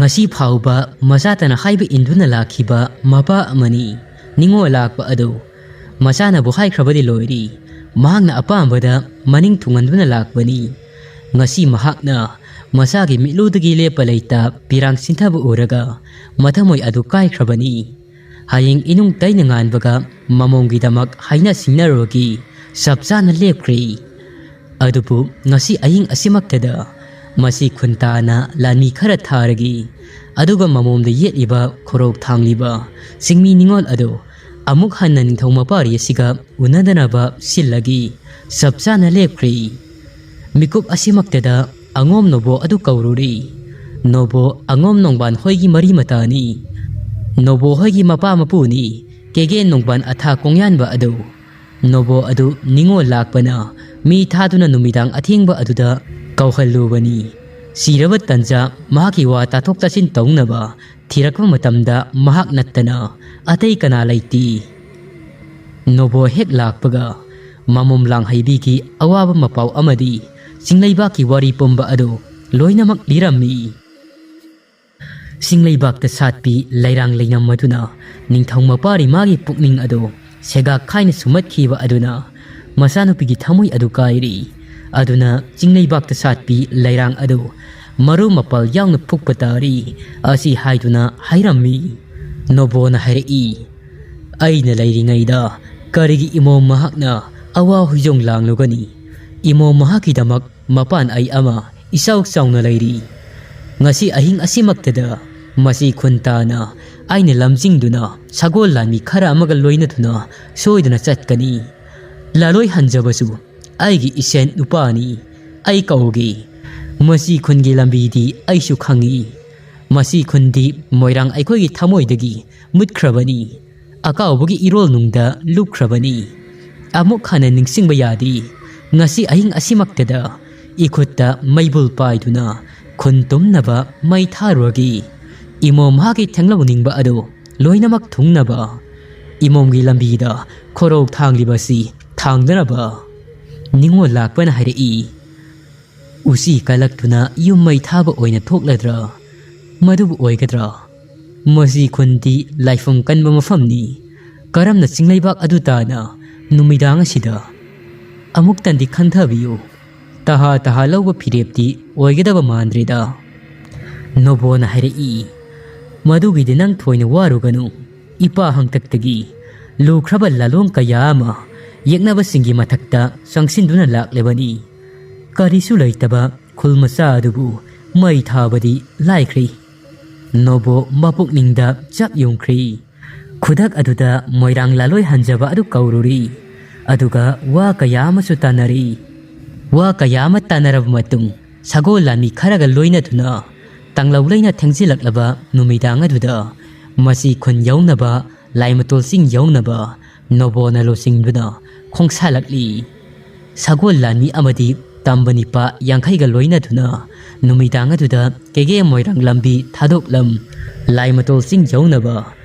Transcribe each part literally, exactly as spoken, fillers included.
ꯉꯁꯤ ꯐꯥꯎꯕ ꯃꯆꯥꯇꯅ ꯍꯥꯏꯕ ꯏꯟꯗꯨꯅ ꯂꯥꯛꯈꯤꯕ ꯃꯄꯥ ꯑꯃꯅꯤ꯫ ꯅꯤꯡꯉꯣꯜ ꯂꯥꯛꯄ ꯑꯗꯨ ꯃꯆꯥꯅꯕꯨ ꯍꯥꯏꯈ꯭ꯔꯕꯗꯤ ꯂꯣꯏꯔꯤ, ꯃꯍꯥꯛꯅ ꯑꯄꯥꯝꯕꯗ ꯃꯅꯤꯡ ꯊꯨꯡꯍꯟꯗꯨꯅ ꯂꯥꯛꯄꯅꯤ꯫ ꯉꯁꯤ ꯃꯍꯥꯛꯅ ꯃꯆꯥꯒꯤ ꯃꯤꯠꯂꯨꯗꯒꯤ ꯂꯦꯞꯄ ꯂꯩꯇ ꯄꯤꯔꯥꯡ ꯁꯤꯟꯊꯕ ꯎꯔꯒ ꯃꯊꯃꯣꯏ ꯑꯗꯨ ꯀꯥꯏꯈ꯭ꯔꯕꯅꯤ꯫ ꯍꯌꯦꯡ ꯏꯅꯨꯡ ꯇꯩꯅ ꯉꯥꯟꯕꯒ ꯃꯃꯣꯝꯒꯤꯗꯃꯛ ꯍꯥꯏꯅ ꯁꯤꯡꯅꯔꯨꯕꯒꯤ ꯆꯞ ꯆꯥꯅ ꯂꯦꯞꯈ꯭ꯔꯦ꯫ ꯑꯗꯨꯕꯨ ꯉꯁꯤ ꯑꯍꯤꯡ ꯑꯁꯤꯃꯛꯇꯗ ꯃꯁꯤ ꯈꯨꯟꯇꯥꯅ ꯂꯥꯟꯃꯤ ꯈꯔ ꯊꯥꯔꯒꯦ, ꯑꯗꯨꯒ ꯃꯃꯣꯝꯗ ꯌꯦꯠꯂꯤꯕ ꯈꯣꯔꯧ ꯊꯥꯡꯂꯤꯕ ꯆꯤꯡꯃꯤ ꯅꯤꯉꯣꯜ ꯑꯗꯨ ꯑꯃꯨꯛ ꯍꯟꯅ ꯅꯤꯡꯊꯧ ꯃꯄꯥꯔꯤ ꯑꯁꯤꯒ ꯎꯅꯗꯅꯕ ꯁꯤꯜꯂꯒꯦ꯫ ꯆꯞ ꯆꯥꯅ ꯂꯦꯞꯈ꯭ꯔꯦ꯫ ꯃꯤꯀꯨꯞ ꯑꯁꯤꯃꯛꯇꯗ ꯑꯉꯣꯝ ꯅꯣꯕꯣ ꯑꯗꯨ ꯀꯧꯔꯨꯔꯤ꯫ ꯅꯣꯕꯣ ꯑꯉꯣꯝ ꯅꯣꯡꯕꯥꯟ ꯍꯣꯏꯒꯤ ꯃꯔꯤ ꯃꯇꯥꯅꯤ꯫ ꯅꯣꯕꯣ ꯍꯣꯏꯒꯤ ꯃꯄꯥ ꯃꯄꯨꯅꯤ ꯀꯦꯒꯦ ꯅꯣꯡꯕꯥꯟ ꯑꯊꯥ ꯀꯣꯡꯌꯥꯟꯕ ꯑꯗꯨ꯫ ꯅꯣꯕꯣ ꯑꯗꯨ ꯅꯤꯉꯣꯜ ꯂꯥꯛꯄꯅ ꯃꯤ ꯊꯥꯗꯨꯅ ꯅꯨꯃꯤꯗꯥꯡ ꯑꯊꯦꯡꯕ ꯑꯗꯨꯗ ꯀꯧꯍꯜꯂꯨꯕꯅꯤ꯫ ꯁꯤꯔꯕ ꯇꯟꯖꯥ ꯃꯍꯥꯛꯀꯤ ꯋꯥ ꯇꯥꯊꯣꯛ ꯇꯥꯁꯤꯟ ꯇꯧꯅꯕ ꯊꯤꯔꯛꯄ ꯃꯇꯝꯗ ꯃꯍꯥꯛ ꯅꯠꯇꯅ ꯑꯇꯩ ꯀꯅꯥ ꯂꯩꯇꯦ꯫ ꯅꯣꯕꯣ ꯍꯦꯛ ꯂꯥꯛꯄꯒ ꯃꯃꯣꯝ ꯂꯥꯡꯍꯩꯕꯤꯒꯤ ꯑꯋꯥꯕ ꯃꯄꯥꯎ ꯑꯃꯗꯤ ꯆꯤꯡꯂꯩꯕꯥꯛꯀꯤ ꯋꯥꯔꯤ ꯄꯨꯝꯕ ꯑꯗꯨ ꯂꯣꯏꯅꯃꯛ ꯂꯤꯔꯝꯃꯤ꯫ ꯆꯤꯡꯂꯩꯕꯥꯛꯇ ꯁꯥꯠꯄꯤ ꯂꯩꯔꯥꯡ ꯂꯩꯅꯝ ꯑꯗꯨꯅ ꯅꯤꯡꯊꯧ ꯃꯄꯥꯔꯤ ꯃꯥꯒꯤ ꯄꯨꯛꯅꯤꯡ ꯑꯗꯨ ꯁꯦꯒꯥꯛ ꯈꯥꯏꯅ ꯁꯨꯝꯍꯠꯈꯤꯕ ꯑꯗꯨꯅ ꯃꯆꯥꯅꯨꯄꯤꯒꯤ ꯊꯃꯣꯏ ꯑꯗꯨ ꯀꯥꯏꯔꯤ꯫ ꯑꯗꯨꯅ ꯆꯤꯡꯂꯩꯕꯥꯛꯇ ꯁꯥꯠꯄꯤ ꯂꯩꯔꯥꯡ ꯑꯗꯨ ꯃꯔꯨ ꯃꯄꯜ ꯌꯥꯎꯅ ꯐꯨꯛꯄ ꯇꯥꯔꯤ ꯑꯁꯤ ꯍꯥꯏꯗꯨꯅ ꯍꯥꯏꯔꯝꯃꯤ꯫ ꯅꯣꯕꯣꯅ ꯍꯥꯏꯔꯛꯏ, "ꯑꯩꯅ ꯂꯩꯔꯤꯉꯩꯗ ꯀꯔꯤꯒꯤ ꯏꯃꯣꯝ ꯃꯍꯥꯛꯅ ꯑꯋꯥ ꯍꯨꯏꯖꯣꯡ ꯂꯥꯡꯂꯨꯒꯅꯤ? ꯏꯃꯣꯝ ꯃꯍꯥꯛꯀꯤꯗꯃꯛ ꯃꯄꯥꯟ ꯑꯩ ꯑꯃ ꯏꯆꯥꯎ ꯆꯥꯎꯅ ꯂꯩꯔꯤ꯫ ꯉꯁꯤ ꯑꯍꯤꯡ ꯑꯁꯤꯃꯛꯇꯗ ꯃꯁꯤ ꯈꯨꯟ ꯇꯥꯅ ꯑꯩꯅ ꯂꯝꯖꯤꯡꯗꯨꯅ ꯁꯒꯣꯜ ꯂꯥꯟꯃꯤ ꯈꯔ ꯑꯃꯒ ꯂꯣꯏꯅꯗꯨꯅ ꯁꯣꯏꯗꯅ ꯆꯠꯀꯅꯤ꯫ ꯂꯥꯂꯣꯏ ꯍꯟꯖꯕꯁꯨ ꯑꯩꯒꯤ ꯏꯆꯦꯟ ꯅꯨꯄꯥꯅꯤ꯫ ꯑꯩ ꯀꯧꯒꯦ꯫ ꯃꯁꯤ ꯈꯨꯟꯒꯤ ꯂꯝꯕꯤꯗꯤ ꯑꯩꯁꯨ ꯈꯪꯏ꯫ ꯃꯁꯤ ꯈꯨꯟꯗꯤ ꯃꯣꯏꯔꯥꯡ ꯑꯩꯈꯣꯏꯒꯤ ꯊꯃꯣꯏꯗꯒꯤ ꯃꯨꯠꯈ꯭ꯔꯕꯅꯤ꯫ ꯑꯀꯥꯎꯕꯒꯤ ꯏꯔꯣꯜꯅꯨꯡꯗ ꯂꯨꯞꯈ꯭ꯔꯕꯅꯤ꯫ ꯑꯃꯨꯛ ꯍꯟꯅ ꯅꯤꯡꯁꯤꯡꯕ ꯌꯥꯗꯦ꯫ ꯉꯁꯤ ꯑꯍꯤꯡ ꯑꯁꯤꯃꯛꯇꯗ ꯏꯈꯨꯠꯇ ꯃꯩꯕꯨꯜ ꯄꯥꯏꯗꯨꯅ ꯈꯨꯟ ꯇꯨꯝꯅꯕ ꯃꯩ ꯊꯥꯔꯨꯔꯒꯦ꯫ ꯏꯃꯣꯝ ꯃꯍꯥꯛꯀꯤ ꯊꯦꯡꯂꯧꯅꯤꯡꯕ ꯑꯗꯨ ꯂꯣꯏꯅꯃꯛ ꯊꯨꯡꯅꯕ, ꯏꯃꯣꯝꯒꯤ ꯂꯝꯕꯤꯗ ꯈꯣꯔꯧ ꯊꯥꯡꯂꯤꯕꯁꯤ ꯊꯥꯡꯗꯅꯕ꯫" ꯅꯤꯉꯣꯜ ꯂꯥꯛꯄꯅ ꯍꯥꯏꯔꯛꯏ, "ꯎꯆꯤ ꯀꯜꯂꯛꯇꯨꯅ ꯌꯨꯝ ꯃꯩ ꯊꯥꯕ ꯑꯣꯏꯅ ꯊꯣꯛꯂꯗ꯭ꯔꯥ? ꯃꯗꯨꯕꯨ ꯑꯣꯏꯒꯗ꯭ꯔꯥ? ꯃꯁꯤ ꯈꯨꯟꯗꯤ ꯂꯥꯏꯐꯝ ꯀꯟꯕ ꯃꯐꯝꯅꯤ꯫ ꯀꯔꯝꯅ ꯆꯤꯡꯂꯩꯕꯥꯛ ꯑꯗꯨ ꯇꯥꯅ ꯅꯨꯃꯤꯗꯥꯡ ꯑꯁꯤꯗ? ꯑꯃꯨꯛꯇꯪꯗꯤ ꯈꯟꯊꯕꯤꯌꯨ꯫ ꯇꯍꯥ ꯇꯍꯥ ꯂꯧꯕ ꯐꯤꯔꯦꯞꯇꯤ ꯑꯣꯏꯒꯗꯕ ꯃꯥꯟꯗ꯭ꯔꯦꯗ꯫ ꯅꯣꯕꯣꯅ ꯍꯥꯏꯔꯛꯏ, "ꯃꯗꯨꯒꯤꯗꯤ ꯅꯪ ꯊꯣꯏꯅ ꯋꯥꯔꯨꯒꯅꯨ꯫ ꯏꯄꯥ ꯍꯥꯛꯇꯛꯇꯒꯤ ꯂꯨꯈ꯭ꯔꯕ ꯂꯥꯂꯣꯡ ꯀꯌꯥ ꯑꯃ ꯌꯦꯛꯅꯕꯁꯤꯡꯒꯤ ꯃꯊꯛꯇ ꯆꯪꯁꯤꯟꯗꯨꯅ ꯂꯥꯛꯂꯕꯅꯤ꯫ ꯀꯔꯤꯁꯨ ꯂꯩꯇꯕ ꯈꯨꯜ ꯃꯆꯥ ꯑꯗꯨꯕꯨ ꯃꯩ ꯊꯥꯕꯗꯤ ꯂꯥꯏꯈ꯭ꯔꯦ꯫" ꯅꯣꯕꯣ ꯃꯄꯨꯛꯅꯤꯡꯗ ꯆꯞ ꯌꯨꯡꯈ꯭ꯔꯦ꯫ ꯈꯨꯗꯛ ꯑꯗꯨꯗ ꯃꯣꯏꯔꯥꯡ ꯂꯥꯂꯣꯏ ꯍꯟꯖꯕ ꯑꯗꯨ ꯀꯧꯔꯨꯔꯦ꯫ ꯑꯗꯨꯒ ꯋꯥ ꯀꯌꯥ ꯑꯃꯁꯨ ꯇꯥꯅꯔꯦ꯫ ꯋꯥ ꯀꯌꯥ ꯑꯃ ꯇꯥꯅꯔꯕ ꯃꯇꯨꯡ, ꯁꯒꯣꯜ ꯂꯥꯟꯃꯤ ꯈꯔꯒ ꯂꯣꯏꯅꯗꯨꯅ ꯇꯥꯡꯂꯧ ꯂꯩꯅ ꯊꯦꯡꯖꯤꯜꯂꯛꯂꯕ ꯅꯨꯃꯤꯗꯥꯡ ꯑꯗꯨꯗ ꯃꯁꯤ ꯈꯨꯟ ꯌꯧꯅꯕ, ꯂꯥꯏꯃꯇꯣꯜ ꯆꯤꯡ ꯌꯧꯅꯕ ꯅꯣꯕꯣꯅ ꯂꯨꯆꯤꯡꯗꯨꯅ ꯈꯣꯡꯁꯥꯜꯂꯛꯂꯤ꯫ ꯁꯒꯣꯜ ꯂꯥꯟꯃꯤ ꯑꯃꯗꯤ ꯇꯝꯕ ꯅꯤꯄꯥ ꯌꯥꯡꯈꯩꯒ ꯂꯣꯏꯅꯗꯨꯅ ꯅꯨꯃꯤꯗꯥꯡ ꯑꯗꯨꯗ ꯀꯦꯒꯦ ꯃꯣꯏꯔꯥꯡ ꯂꯝꯕꯤ ꯊꯥꯗꯣꯛꯂꯝ ꯂꯥꯏꯃꯇꯣꯜ ꯆꯤꯡ ꯌꯧꯅꯕ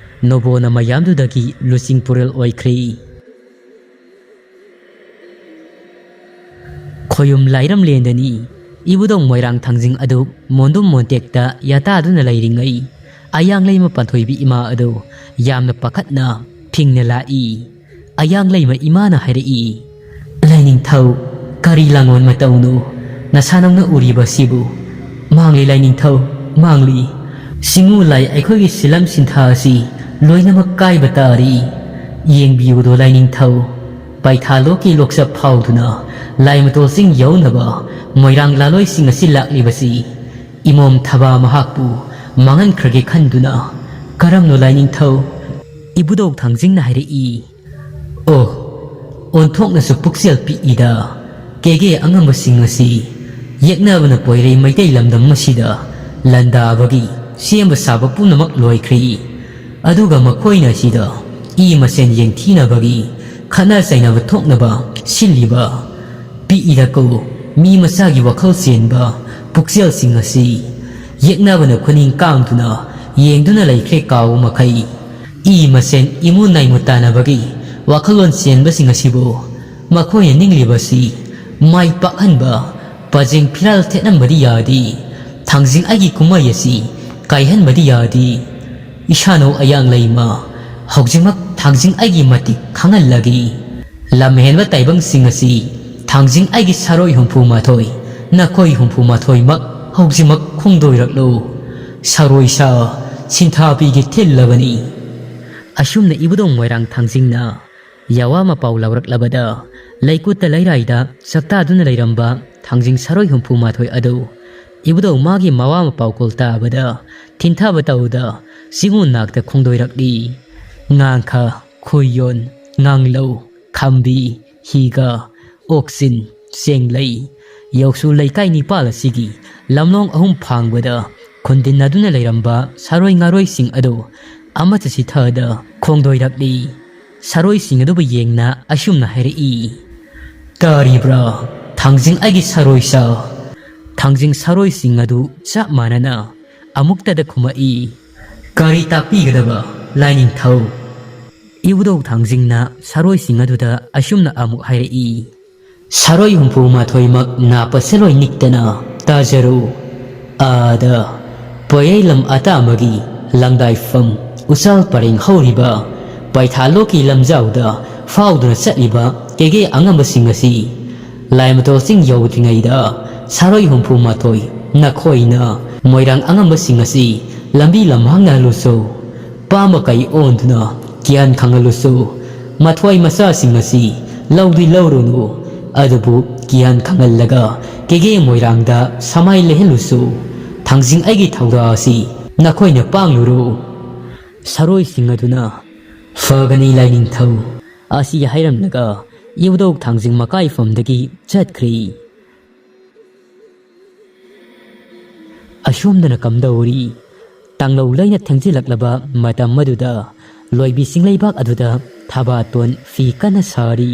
ꯅꯣꯕꯣꯅ ꯃꯌꯥꯝꯗꯨꯗꯒꯤ ꯂꯨꯆꯤꯡ ꯄꯨꯔꯦꯜ ꯑꯣꯏꯈ꯭ꯔꯦ꯫ ꯈꯣꯌꯨꯝ ꯂꯥꯏꯔꯝꯂꯦꯟꯗꯅꯤ꯫ ꯏꯕꯨꯙꯧ ꯃꯣꯏꯔꯥꯡ ꯊꯥꯡꯖꯤꯡ ꯑꯗꯨ ꯃꯣꯟꯗꯨꯝ ꯃꯣꯟꯇꯦꯛꯇ ꯌꯥꯇꯥꯗꯨꯅ ꯂꯩꯔꯤꯉꯩ, ꯑꯌꯥꯡ ꯂꯩꯃ ꯄꯥꯟꯊꯣꯏꯕꯤ ꯏꯃꯥ ꯑꯗꯨ ꯌꯥꯝꯅ ꯄꯥꯈꯠꯅ ꯐꯤꯡꯅ ꯂꯥꯛꯏ꯫ ꯑꯌꯥꯡ ꯂꯩꯃ ꯏꯃꯥꯅ ꯍꯥꯏꯔꯛꯏ, "ꯂꯥꯏꯅꯤꯡꯊꯧ, ꯀꯔꯤ ꯂꯥꯡꯑꯣꯟ ꯃꯇꯧꯅꯣ ꯅꯁꯥ ꯅꯪꯅ ꯎꯔꯤꯕ ꯑꯁꯤꯕꯨ?" "ꯃꯥꯡꯂꯤ ꯂꯥꯏꯅꯤꯡꯊꯧ, ꯃꯥꯡꯂꯤ꯫ ꯁꯤꯡꯉꯨ ꯂꯥꯏ ꯑꯩꯈꯣꯏꯒꯤ ꯁꯤꯂꯝ ꯁꯤꯟꯊꯥ ꯑꯁꯤ ꯂꯣꯏꯅꯃꯛ ꯀꯥꯏꯕ ꯇꯥꯔꯤ꯫ ꯌꯦꯡꯕꯤꯌꯨꯗꯣ ꯂꯥꯏꯅꯤꯡꯊꯧ, ꯄꯥꯏꯊꯥꯂꯣꯛꯀꯤ ꯂꯣꯛꯆꯞ ꯐꯥꯎꯗꯨꯅ ꯂꯥꯏꯃꯇꯣꯜ ꯆꯤꯡ ꯌꯧꯅꯕ ꯃꯣꯏꯔꯥꯡ ꯂꯥꯂꯣꯏꯁꯤꯡ ꯑꯁꯤ ꯂꯥꯛꯂꯤꯕꯁꯤ ꯏꯃꯣꯝ ꯊꯕꯥ ꯃꯍꯥꯛꯄꯨ ꯃꯥꯡꯍꯟꯈ꯭ꯔꯒꯦ ꯈꯟꯗꯨꯅ꯫" "ꯀꯔꯝꯅꯣ ꯂꯥꯏꯅꯤꯡꯊꯧ?" ꯏꯕꯨꯙꯧ ꯊꯥꯡꯖꯤꯡꯅ ꯍꯥꯏꯔꯛꯏ꯫ "ꯑꯣ, ꯑꯣꯟꯊꯣꯛꯅꯁꯨ ꯄꯨꯛꯆꯦꯜ ꯄꯤꯛꯏꯗ꯫ ꯀꯦꯒꯦ ꯑꯉꯝꯕꯁꯤꯡ ꯑꯁꯤ ꯌꯦꯛꯅꯕꯅ ꯄꯣꯏꯔꯩ ꯃꯩꯇꯩ ꯂꯝꯗꯝ ꯑꯁꯤꯗ ꯂꯥꯟꯗꯥꯕꯒꯤ ꯁꯦꯝꯕ ꯁꯥꯕ ꯄꯨꯝꯅꯃꯛ ꯂꯣꯏꯈ꯭ꯔꯦ꯫ ꯑꯗꯨꯒ ꯃꯈꯣꯏꯅ ꯑꯁꯤꯗ ꯏ ꯃꯁꯦꯟ ꯌꯦꯡꯊꯤꯅꯕꯒꯤ ꯈꯠꯅ ꯆꯩꯅꯕ ꯊꯣꯛꯅꯕ ꯁꯤꯜꯂꯤꯕ ꯄꯤꯛꯏꯗꯀꯣ ꯃꯤ ꯃꯆꯥꯒꯤ ꯋꯥꯈꯜ ꯆꯦꯟꯕ ꯄꯨꯛꯆꯦꯜꯁꯤꯡ ꯑꯁꯤ ꯌꯦꯛꯅꯕꯅ ꯈꯨꯅꯤꯡ ꯀꯥꯡꯗꯨꯅ ꯌꯦꯡꯗꯨꯅ ꯂꯩꯈ꯭ꯔꯦ ꯀꯥꯎ ꯃꯈꯩ꯫ ꯏ ꯃꯁꯦꯟ ꯏꯃꯨ ꯅꯥꯏꯃꯨ ꯇꯥꯟꯅꯕꯒꯤ ꯋꯥꯈꯜꯂꯣꯟ ꯆꯦꯟꯕꯁꯤꯡ ꯑꯁꯤꯕꯨ ꯃꯈꯣꯏꯅ ꯅꯤꯡꯂꯤꯕꯁꯤ ꯃꯥꯏ ꯄꯥꯛꯍꯟꯕ ꯄꯖꯦꯡ ꯐꯤꯔꯥꯜ ꯊꯦꯠꯂꯝꯕꯗꯤ ꯌꯥꯗꯦ꯫ ꯊꯥꯡꯖꯤꯡ ꯑꯩꯒꯤ ꯀꯨꯝꯍꯩ ꯑꯁꯤ ꯀꯥꯏꯍꯟꯕꯗꯤ ꯌꯥꯗꯦ꯫ ꯏꯁꯥꯅꯧ ꯑꯌꯥꯡ ꯂꯩꯃ ꯍꯧꯖꯤꯛꯃꯛ ꯊꯥꯡꯖꯤꯡ ꯑꯩꯒꯤ ꯃꯇꯤꯛ ꯈꯪꯍꯜꯂꯒꯦ꯫ ꯂꯝ ꯍꯦꯟꯕ ꯇꯥꯏꯕꯪꯁꯤꯡ ꯑꯁꯤ ꯊꯥꯡꯖꯤꯡ ꯑꯩꯒꯤ ꯁꯥꯔꯣꯏ ꯍꯨꯝꯐꯨ ꯃꯥꯊꯣꯏ, ꯅꯈꯣꯏ ꯍꯨꯝꯐꯨ ꯃꯥꯊꯣꯏꯃꯛ ꯍꯧꯖꯤꯛꯃꯛ ꯈꯣꯡꯗꯣꯏꯔꯛꯂꯨ꯫ ꯁꯥꯔꯣꯏ ꯁꯥ ꯁꯤꯟꯊꯥꯕꯤꯒꯤ ꯊꯤꯜꯂꯕꯅꯤ꯫ ꯑꯁꯨꯝꯅ ꯏꯕꯨꯙꯧ ꯃꯣꯏꯔꯥꯡ ꯊꯥꯡꯖꯤꯡꯅ ꯌꯥꯋꯥ ꯃꯄꯥꯎ ꯂꯧꯔꯛꯂꯕꯗ, ꯂꯩꯀꯨꯠꯇ ꯂꯩꯔꯥꯏꯗ ꯆꯥꯛꯇꯥꯗꯨꯅ ꯂꯩꯔꯝꯕ ꯊꯥꯡꯖꯤꯡ ꯁꯥꯔꯣꯏ ꯍꯨꯝꯐꯨ ꯃꯥꯊꯣꯏ ꯑꯗꯨ ꯏꯕꯨꯙꯧ ꯃꯥꯒꯤ ꯃꯋꯥ ꯃꯄꯥꯎ ꯀꯣꯜ ꯇꯥꯕꯗ ꯊꯤꯟꯊꯕ ꯇꯧꯗ ꯆꯤꯡꯉꯨ ꯅꯥꯛꯇ ꯈꯣꯡꯗꯣꯏꯔꯛꯂꯤ꯫ ꯉꯥꯡꯈ, ꯈꯨꯌꯣꯟ, ꯉꯥꯡꯂꯧ, ꯈꯝꯕꯤ, ꯍꯤꯒ, ꯑꯣꯛꯆꯤꯟ, ꯆꯦꯡꯂꯩ, ꯌꯧꯁꯨ ꯂꯩꯀꯥꯏ ꯅꯤꯄꯥꯜ ꯑꯁꯤꯒꯤ ꯂꯝꯂꯣꯡ ꯑꯍꯨꯝ ꯐꯥꯡꯕꯗ ꯈꯨꯟꯗꯤꯟꯅꯗꯨꯅ ꯂꯩꯔꯝꯕ ꯁꯥꯔꯣꯏ ꯉꯥꯔꯣꯏꯁꯤꯡ ꯑꯗꯨ ꯑꯃꯠꯇ ꯆꯤꯊꯗ ꯈꯣꯡꯗꯣꯏꯔꯛꯂꯤ꯫ ꯁꯥꯔꯣꯏꯁꯤꯡ ꯑꯗꯨꯕꯨ ꯌꯦꯡꯅ ꯑꯁꯨꯝꯅ ꯍꯥꯏꯔꯛꯏ, "ꯇꯥꯔꯤꯕ꯭ꯔꯥ, ꯊꯥꯡꯖꯤꯡ ꯑꯩꯒꯤ ꯁꯥꯔꯣꯏ ꯁꯥ?" ꯊꯥꯡꯖꯤꯡ ꯁꯥꯔꯣꯏꯁꯤꯡ ꯑꯗꯨ ꯆꯞ ꯃꯥꯟꯅꯅ ꯑꯃꯨꯛꯇꯗ ꯈꯨꯝꯃꯛꯏ, "ꯀꯔꯤ ꯇꯥꯛꯄꯤꯒꯗꯕ, ꯂꯥꯏꯅꯤꯡꯊꯧ?" ꯏꯕꯨꯙꯧ ꯊꯥꯡꯖꯤꯡꯅ ꯁꯥꯔꯣꯏꯁꯤꯡ ꯑꯗꯨꯗ ꯑꯁꯨꯝꯅ ꯑꯃꯨꯛ ꯍꯥꯏꯔꯛꯏ, "ꯁꯥꯔꯣꯏ ꯍꯨꯝꯐꯨ ꯃꯥꯊꯣꯏꯃꯛ ꯅꯥ ꯄꯠꯁꯜꯂꯣꯏ ꯅꯤꯛꯇꯅ ꯇꯥꯖꯔꯨ꯫ ꯑꯥꯗ ꯄꯣꯌꯩ ꯂꯝ ꯑꯇꯥꯃꯒꯤ ꯂꯪꯗꯥꯏꯐꯝ ꯎꯆꯥꯜ ꯄꯔꯦꯡ ꯍꯧꯔꯤꯕ ꯄꯩꯊꯥꯂꯣꯛꯀꯤ ꯂꯝꯖꯥꯎꯗ ꯐꯥꯎꯗꯨꯅ ꯆꯠꯂꯤꯕ ꯀꯦꯒꯦ ꯑꯉꯝꯕꯁꯤꯡ ꯑꯁꯤ ꯂꯥꯏꯃꯇꯣ ꯆꯤꯡ ꯌꯧꯗ꯭ꯔꯤꯉꯩꯗ ꯁꯥꯔꯣꯏ ꯍꯨꯝꯐꯨ ꯃꯥꯊꯣꯏ ꯅꯈꯣꯏꯅ ꯃꯣꯏꯔꯥꯡ ꯑꯉꯝꯕꯁꯤꯡ ꯑꯁꯤ ꯂꯝꯕꯤ ꯂꯝꯍꯥꯡꯅꯍꯜꯂꯨꯁꯨ꯫ ꯄꯥꯝꯕ ꯀꯩ ꯑꯣꯟꯗꯨꯅ ꯒ꯭ꯌꯥꯟ ꯈꯪꯍꯜꯂꯨꯁꯨ꯫ ꯃꯊ꯭ꯋꯥꯏ ꯃꯆꯥꯁꯤꯡ ꯑꯁꯤ ꯂꯧꯗꯤ ꯂꯧꯔꯨꯅꯨ, ꯑꯗꯨꯕꯨ ꯒ꯭ꯌꯥꯟ ꯈꯪꯍꯜꯂꯒ ꯀꯦꯒꯦ ꯃꯣꯏꯔꯥꯡꯗ ꯁꯃꯥꯏ ꯂꯩꯍꯜꯂꯨꯁꯨ꯫ ꯊꯥꯡꯖꯤꯡ ꯑꯩꯒꯤ ꯊꯧꯗꯥ ꯑꯁꯤ ꯅꯈꯣꯏꯅ ꯄꯥꯡꯂꯨꯔꯨ꯫" ꯁꯥꯔꯣꯏꯁꯤꯡ ꯑꯗꯨꯅ, "ꯐꯒꯅꯤ ꯂꯥꯏꯅꯤꯡꯊꯧ" ꯑꯁꯤ ꯍꯥꯏꯔꯝꯂꯒ ꯏꯕꯨꯙꯧ ꯊꯥꯡꯖꯤꯡ ꯃꯀꯥꯏꯐꯝꯗꯒꯤ ꯆꯠꯈ꯭ꯔꯦ꯫ ꯑꯁꯣꯝꯗꯅ ꯀꯝꯗꯧꯔꯤ? ꯇꯥꯡꯂꯧ ꯂꯩꯅ ꯊꯦꯡꯖꯤꯜꯂꯛꯂꯕ ꯃꯇꯝ ꯑꯗꯨꯗ ꯂꯣꯏꯕꯤ ꯆꯤꯡꯂꯩꯕꯥꯛ ꯑꯗꯨꯗ ꯊꯕꯥꯇꯣꯟ ꯐꯤ ꯀꯟꯅ ꯁꯥꯔꯤ꯫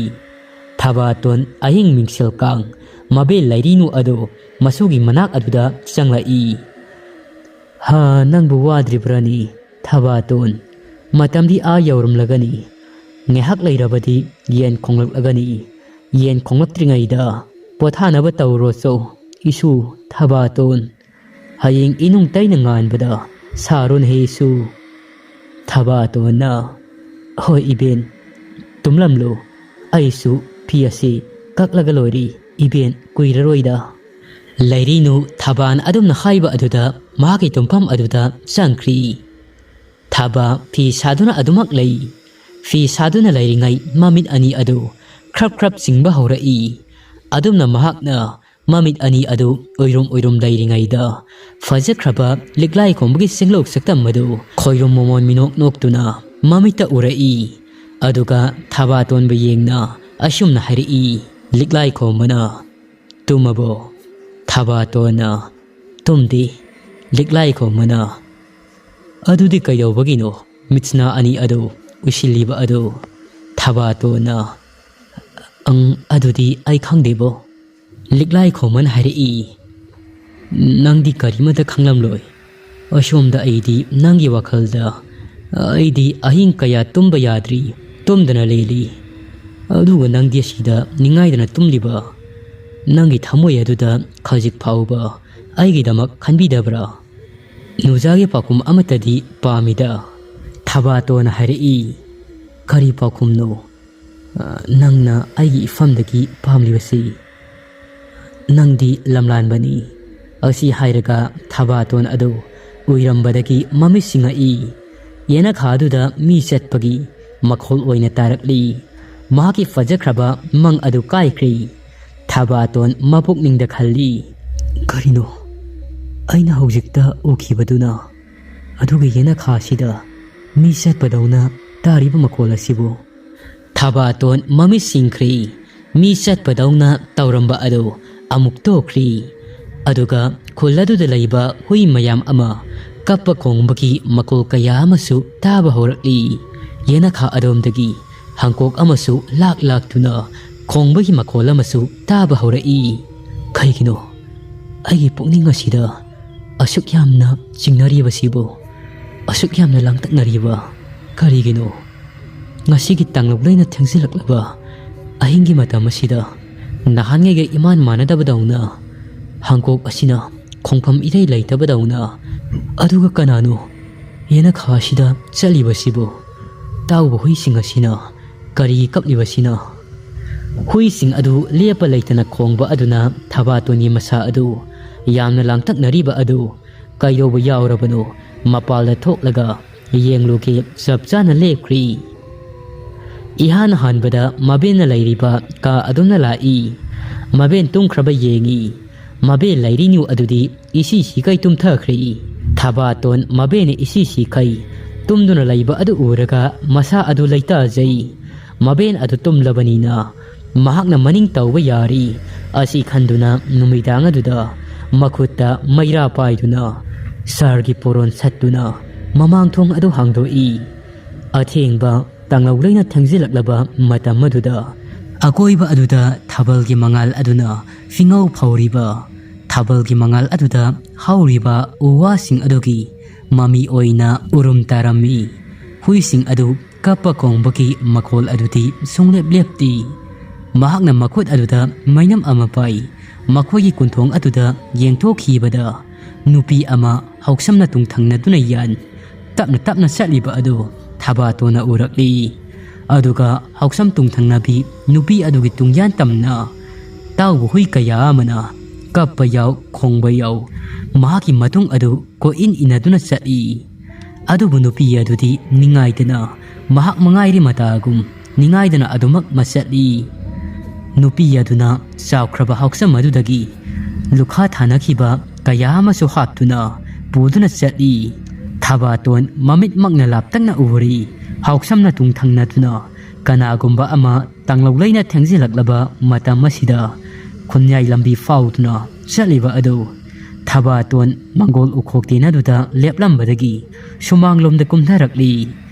ꯊꯕꯥꯇꯣꯟ ꯑꯍꯤꯡ ꯃꯤꯡꯁꯦꯜ ꯀꯥꯡ ꯃꯕꯦꯜ ꯂꯩꯔꯤꯅꯨ ꯑꯗꯨ ꯃꯁꯨꯒꯤ ꯃꯅꯥꯛ ꯑꯗꯨꯗ ꯆꯪꯂꯛꯏ꯫ "ꯍꯥ, ꯅꯪꯕꯨ ꯋꯥꯗ꯭ꯔꯤꯕ꯭ꯔꯅꯤ, ꯊꯕꯥꯇꯣꯟ? ꯃꯇꯝꯗꯤ ꯑꯥ ꯌꯧꯔꯝꯂꯒꯅꯤ꯫ ꯉꯥꯏꯍꯥꯛ ꯂꯩꯔꯕꯗꯤ ꯌꯦꯟ ꯈꯣꯡꯂꯛꯂꯒꯅꯤ꯫ ꯌꯦꯟ ꯈꯣꯡꯂꯛꯇ꯭ꯔꯤꯉꯩꯗ ꯄꯣꯊꯥꯅꯕ ꯇꯧꯔꯣꯆꯣ, ꯏꯁꯨ ꯊꯕꯥꯇꯣꯟ꯫" ꯍꯌꯦꯡ ꯏꯅꯨꯡ ꯇꯩꯅ ꯉꯥꯟꯕꯗ ꯁꯥꯔꯣ ꯅꯍꯦꯁꯨ꯫ ꯊꯕꯥꯇꯣꯟꯅ, "ꯍꯣꯏ ꯏꯕꯦꯟ, ꯇꯨꯝꯂꯝꯂꯨ, ꯑꯩꯁꯨ ꯐꯤ ꯑꯁꯤ ꯀꯛꯂꯒ ꯂꯣꯏꯔꯦ, ꯏꯕꯦꯟ ꯀꯨꯏꯔꯔꯣꯏꯗ"꯫ ꯂꯩꯔꯤꯅꯨ ꯊꯕꯥꯅ ꯑꯗꯨꯝꯅ ꯍꯥꯏꯕ ꯑꯗꯨꯗ ꯃꯍꯥꯛꯀꯤ ꯇꯨꯝꯐꯝ ꯑꯗꯨꯗ ꯆꯪꯈ꯭ꯔꯤ꯫ ꯊꯕꯥ ꯐꯤ ꯁꯥꯗꯨꯅ ꯑꯗꯨꯃꯛ ꯂꯩ꯫ ꯐꯤ ꯁꯥꯗꯨꯅ ꯂꯩꯔꯤꯉꯩ ꯃꯃꯤꯠ ꯑꯅꯤ ꯑꯗꯨ ꯈ꯭ꯔꯞ ꯈ꯭ꯔꯞ ꯆꯤꯡꯕ ꯍꯧꯔꯛꯏ꯫ ꯑꯗꯨꯝꯅ ꯃꯍꯥꯛꯅ ꯃꯃꯤꯠ ꯑꯅꯤ ꯑꯗꯨ ꯎꯏꯔꯨꯝ ꯎꯏꯔꯨꯝ ꯂꯩꯔꯤꯉꯩꯗ ꯐꯖꯈ꯭ꯔꯕ ꯂꯤꯛꯂꯥꯏ ꯈꯣꯝꯕꯒꯤ ꯆꯤꯡꯂꯧ ꯁꯛꯇꯝ ꯑꯗꯨ ꯈꯣꯏꯔꯨꯝ ꯃꯣꯃꯣꯟ ꯃꯤꯅꯣꯛ ꯅꯣꯛꯇꯨꯅ ꯃꯃꯤꯠꯇ ꯎꯔꯛꯏ꯫ ꯑꯗꯨꯒ ꯊꯕꯥꯇꯣꯟꯕꯨ ꯌꯦꯡꯅ ꯑꯁꯨꯝꯅ ꯍꯥꯏꯔꯛꯏ, ꯂꯤꯛꯂꯥꯏ ꯈꯣꯝꯕꯅ, "ꯇꯨꯝꯃꯕꯣ?" ꯊꯕꯥꯇꯣꯟꯅ, "ꯇꯨꯝꯗꯦ"꯫ ꯂꯤꯛꯂꯥꯏ ꯈꯣꯝꯕꯅ, "ꯑꯗꯨꯗꯤ ꯀꯩꯗꯧꯕꯒꯤꯅꯣ ꯃꯤꯠꯁꯅꯥ ꯑꯅꯤ ꯑꯗꯨ ꯎꯏꯁꯤꯜꯂꯤꯕ ꯑꯗꯨ?" ꯊꯕꯥꯇꯣꯟꯅ, "ꯑꯪ, ꯑꯗꯨꯗꯤ ꯑꯩ ꯈꯪꯗꯦꯕꯣ"꯫ ꯂꯤꯛꯂꯥꯏ ꯈꯣꯝꯕꯅ ꯍꯥꯏꯔꯛꯏ, "ꯅꯪꯗꯤ ꯀꯔꯤꯃꯇ ꯈꯪꯂꯝꯂꯣꯏ꯫ ꯑꯁꯣꯝꯗ ꯑꯩꯗꯤ ꯅꯪꯒꯤ ꯋꯥꯈꯜꯗ, ꯑꯩꯗꯤ ꯑꯍꯤꯡ ꯀꯌꯥ ꯇꯨꯝꯕ ꯌꯥꯗ꯭ꯔꯤ, ꯇꯨꯝꯗꯅ ꯂꯦꯜꯂꯤ꯫ ꯑꯗꯨꯒ ꯅꯪꯗꯤ ꯑꯁꯤꯗ ꯅꯤꯡꯉꯥꯏꯗꯅ ꯇꯨꯝꯂꯤꯕ? ꯅꯪꯒꯤ ꯊꯃꯣꯏ ꯑꯗꯨꯗ ꯈꯖꯤꯛ ꯐꯥꯎꯕ ꯑꯩꯒꯤꯗꯃꯛ ꯈꯟꯕꯤꯗꯕ꯭ꯔꯥ? ꯅꯨꯖꯥꯒꯤ ꯄꯥꯎꯈꯨꯝ ꯑꯃꯠꯇꯗꯤ ꯄꯥꯝꯃꯤꯗ"꯫ ꯊꯕꯥꯇꯣꯟꯅ ꯍꯥꯏꯔꯛꯏ, "ꯀꯔꯤ ꯄꯥꯎꯈꯨꯝꯅꯣ? ꯑ, ꯅꯪꯅ ꯑꯩꯒꯤ ꯏꯐꯝꯗꯒꯤ ꯄꯥꯝꯂꯤꯕꯁꯤ? ꯅꯪꯗꯤ ꯂꯝꯂꯥꯟꯕꯅꯤ"꯫ ꯑꯁꯤ ꯍꯥꯏꯔꯒ ꯊꯕꯥꯇꯣꯟ ꯑꯗꯨ ꯎꯏꯔꯝꯕꯗꯒꯤ ꯃꯃꯤꯠ ꯁꯤꯡꯉꯛꯏ꯫ ꯌꯦꯅꯈꯥ ꯑꯗꯨꯗ ꯃꯤ ꯆꯠꯄꯒꯤ ꯃꯈꯣꯜ ꯑꯣꯏꯅ ꯇꯥꯔꯛꯂꯤ꯫ ꯃꯍꯥꯛꯀꯤ ꯐꯖꯈ꯭ꯔꯕ ꯃꯪ ꯑꯗꯨ ꯀꯥꯏꯈ꯭ꯔꯦ꯫ ꯊꯕꯥꯇꯣꯟ ꯃꯄꯨꯛꯅꯤꯡꯗ ꯈꯜꯂꯤ, "ꯀꯔꯤꯅꯣ ꯑꯩꯅ ꯍꯧꯖꯤꯛꯇ ꯎꯈꯤꯕꯗꯨꯅ? ꯑꯗꯨꯒ ꯌꯦꯅꯈꯥ ꯑꯁꯤꯗ ꯃꯤ ꯆꯠꯄꯗꯧꯅ ꯇꯥꯔꯤꯕ ꯃꯈꯣꯜ ꯑꯁꯤꯕꯨ?" ꯊꯕꯥꯇꯣꯟ ꯃꯃꯤꯠ ꯁꯤꯡꯈ꯭ꯔꯤ꯫ ꯃꯤ ꯆꯠꯄꯗꯧꯅ ꯇꯧꯔꯝꯕ ꯑꯗꯨ ꯑꯃꯨꯛ ꯇꯣꯛꯈ꯭ꯔꯤ꯫ ꯑꯗꯨꯒ ꯈꯨꯜ ꯑꯗꯨꯗ ꯂꯩꯕ ꯍꯨꯏ ꯃꯌꯥꯝ ꯑꯃ ꯀꯞꯄ ꯈꯣꯡꯕꯒꯤ ꯃꯈꯣꯜ ꯀꯌꯥ ꯑꯃꯁꯨ ꯇꯥꯕ ꯍꯧꯔꯛꯂꯤ꯫ ꯌꯦꯅꯈꯥ ꯑꯗꯣꯝꯗꯒꯤ ꯍꯪꯀꯣꯛ ꯑꯃꯁꯨ ꯂꯥꯛ ꯂꯥꯛꯇꯨꯅ ꯈꯣꯡꯕꯒꯤ ꯃꯈꯣꯜ ꯑꯃꯁꯨ ꯇꯥꯕ ꯍꯧꯔꯛꯏ꯫ ꯀꯩꯒꯤꯅꯣ ꯑꯩꯒꯤ ꯄꯨꯛꯅꯤꯡ ꯑꯁꯤꯗ ꯑꯁꯨꯛ ꯌꯥꯝꯅ ꯆꯤꯡꯅꯔꯤꯕꯁꯤꯕꯨ? ꯑꯁꯨꯛ ꯌꯥꯝꯅ ꯂꯥꯡꯇꯛꯅꯔꯤꯕ ꯀꯔꯤꯒꯤꯅꯣ? ꯉꯁꯤꯒꯤ ꯇꯥꯡꯂꯨꯞ ꯂꯩꯅ ꯊꯦꯡꯖꯤꯜꯂꯛꯂꯕ ꯑꯍꯤꯡꯒꯤ ꯃꯇꯝ ꯑꯁꯤꯗ ꯅꯍꯥꯟꯉꯩꯒ ꯏꯃꯥꯟ ꯃꯥꯟꯅꯗꯕꯗꯧꯅ ꯍꯪꯀꯣꯛ ꯑꯁꯤꯅ ꯈꯣꯡꯐꯝ ꯏꯔꯩ ꯂꯩꯇꯕꯗꯧꯅ꯫ ꯑꯗꯨꯒ ꯀꯅꯥꯅꯣ ꯌꯦꯅꯈꯥꯁꯤꯗ ꯆꯠꯂꯤꯕꯁꯤꯕꯨ? ꯇꯥꯎꯕ ꯍꯨꯏꯁꯤꯡ ꯑꯁꯤꯅ ꯀꯔꯤ ꯀꯞꯂꯤꯕꯁꯤꯅ? ꯍꯨꯏꯁꯤꯡ ꯑꯗꯨ ꯂꯦꯞꯄ ꯂꯩꯇꯅ ꯈꯣꯡꯕ ꯑꯗꯨꯅ ꯊꯕꯥꯇꯣꯟꯒꯤ ꯃꯁꯥ ꯑꯗꯨ ꯌꯥꯝꯅ ꯂꯥꯡꯇꯛꯅꯔꯤꯕ ꯑꯗꯨ ꯀꯩꯗꯧꯕ ꯌꯥꯎꯔꯕꯅꯣ? ꯃꯄꯥꯜꯗ ꯊꯣꯛꯂꯒ ꯌꯦꯡꯂꯨꯒꯦ꯫ ꯆꯞ ꯆꯥꯅ ꯂꯦꯞꯈ꯭ꯔꯤ꯫ ꯏꯍꯥꯟ ꯍꯥꯟꯕꯗ ꯃꯕꯦꯟꯅ ꯂꯩꯔꯤꯕ ꯀꯥ ꯑꯗꯨꯝꯅ ꯂꯥꯛꯏ꯫ ꯃꯕꯦꯟ ꯇꯨꯝꯈ꯭ꯔꯕ ꯌꯦꯡꯏ꯫ ꯃꯕꯦꯟ ꯂꯩꯔꯤꯅꯨ ꯑꯗꯨꯗꯤ ꯏꯁꯤ ꯁꯤꯈꯩ ꯇꯨꯝꯊꯈ꯭ꯔꯦ꯫ ꯊꯕꯥꯇꯣꯟ ꯃꯕꯦꯟꯅ ꯏꯁꯤ ꯁꯤꯈꯩ ꯇꯨꯝꯗꯨꯅ ꯂꯩꯕ ꯑꯗꯨ ꯎꯔꯒ ꯃꯁꯥ ꯑꯗꯨ ꯂꯩꯇꯥꯖꯩ꯫ ꯃꯕꯦꯟ ꯑꯗꯨ ꯇꯨꯝꯂꯕꯅꯤꯅ ꯃꯍꯥꯛꯅ ꯃꯅꯤꯡ ꯇꯧꯕ ꯌꯥꯔꯤ꯫ ꯑꯁꯤ ꯈꯟꯗꯨꯅ ꯅꯨꯃꯤꯗꯥꯡ ꯑꯗꯨꯗ ꯃꯈꯨꯠꯇ ꯃꯩꯔꯥ ꯄꯥꯏꯗꯨꯅ ꯁꯍꯔꯒꯤ ꯄꯣꯔꯣꯟ ꯁꯠꯇꯨꯅ ꯃꯃꯥꯡ ꯊꯣꯡ ꯑꯗꯨ ꯍꯥꯡꯗꯣꯛꯏ꯫ ꯑꯊꯦꯡꯕ ꯇꯥꯡꯂꯧ ꯂꯩꯅ ꯊꯦꯡꯖꯤꯜꯂꯛꯂꯕ ꯃꯇꯝ ꯑꯗꯨꯗ ꯑꯀꯣꯏꯕ ꯑꯗꯨꯗ ꯊꯥꯕꯜꯒꯤ ꯃꯉꯥꯜ ꯑꯗꯨꯅ ꯐꯤꯉꯧ ꯐꯧꯔꯤꯕ, ꯊꯥꯕꯜꯒꯤ ꯃꯉꯥꯜ ꯑꯗꯨꯗ ꯍꯧꯔꯤꯕ ꯎ ꯋꯥꯁꯤꯡ ꯑꯗꯨꯒꯤ ꯃꯃꯤ ꯑꯣꯏꯅ ꯎꯔꯨꯝ ꯇꯥꯔꯝꯃꯤ꯫ ꯍꯨꯏꯁꯤꯡ ꯑꯗꯨ ꯀꯞꯄ ꯈꯣꯡꯕꯒꯤ ꯃꯈꯣꯜ ꯑꯗꯨꯗꯤ ꯁꯨꯡꯂꯦꯞ ꯂꯦꯞꯇꯦ꯫ ꯃꯍꯥꯛꯅ ꯃꯈꯨꯠ ꯑꯗꯨꯗ ꯃꯩꯅꯝ ꯑꯃ ꯄꯥꯏ꯫ ꯃꯈꯣꯏꯒꯤ ꯀꯣꯟꯊꯣꯡ ꯑꯗꯨꯗ ꯌꯦꯡꯊꯣꯛꯈꯤꯕꯗ ꯅꯨꯄꯤ ꯑꯃ ꯍꯥꯎꯁꯝꯅ ꯇꯨꯡꯊꯪꯅꯗꯨꯅ ꯌꯥꯟ ꯇꯞꯅ ꯇꯞꯅ ꯆꯠꯂꯤꯕ ꯑꯗꯨ ꯊꯕꯥꯇꯣꯟꯅ ꯎꯔꯛꯂꯤ꯫ ꯑꯗꯨꯒ ꯍꯥꯎꯁꯝ ꯇꯨꯡꯊꯪꯅꯕꯤ ꯅꯨꯄꯤ ꯑꯗꯨꯒꯤ ꯇꯨꯡꯌꯥꯟ ꯇꯝꯅ ꯇꯥꯎꯕ ꯍꯨꯏ ꯀꯌꯥ ꯑꯃꯅ ꯀꯞꯄ ꯌꯥꯎ, ꯈꯣꯡꯕ ꯌꯥꯎ, ꯃꯍꯥꯛꯀꯤ ꯃꯇꯨꯡ ꯑꯗꯨ ꯀꯣꯏꯏꯟ ꯏꯟꯅꯗꯨꯅ ꯆꯠꯂꯤ꯫ ꯑꯗꯨꯕꯨ ꯅꯨꯄꯤ ꯑꯗꯨꯗꯤ ꯅꯤꯡꯉꯥꯏꯗꯅ ꯃꯍꯥꯛ ꯃꯉꯥꯏꯔꯤ ꯃꯇꯥꯒꯨꯝ ꯅꯤꯡꯉꯥꯏꯗꯅ ꯑꯗꯨꯃꯛ ꯃꯆꯠꯂꯤ꯫ ꯅꯨꯄꯤ ꯑꯗꯨꯅ ꯆꯥꯎꯈ꯭ꯔꯕ ꯍꯥꯎꯁꯝ ꯑꯗꯨꯗꯒꯤ ꯂꯨꯈꯥ ꯊꯥꯅꯈꯤꯕ ꯀꯌꯥ ꯑꯃꯁꯨ ꯍꯥꯞꯇꯨꯅ ꯄꯨꯗꯨꯅ ꯆꯠꯂꯤ꯫ ꯊꯕꯥꯇꯣꯟ ꯃꯃꯤꯠꯃꯛꯅ ꯂꯥꯞꯇꯛꯅ ꯎꯔꯤ꯫ ꯍꯥꯎꯁꯝꯅ ꯇꯨꯡꯊꯪꯅꯗꯨꯅ ꯀꯅꯥꯒꯨꯝꯕ ꯑꯃ ꯇꯥꯡꯂꯧ ꯂꯩꯅ ꯊꯦꯡꯖꯤꯜꯂꯛꯂꯕ ꯃꯇꯝ ꯑꯁꯤꯗ ꯈꯨꯟꯌꯥꯏ ꯂꯝꯕꯤ ꯐꯥꯎꯗꯨꯅ ꯆꯠꯂꯤꯕ ꯑꯗꯨ ꯊꯕꯥꯇꯣꯟ ꯃꯪꯒꯣꯜ ꯎꯈꯣꯛ ꯇꯦꯟ ꯑꯗꯨꯗ ꯂꯦꯞꯂꯝꯕꯗꯒꯤ ꯁꯨꯃꯥꯡꯂꯣꯝꯗ ꯀꯨꯝꯊꯔꯛꯂꯤ꯫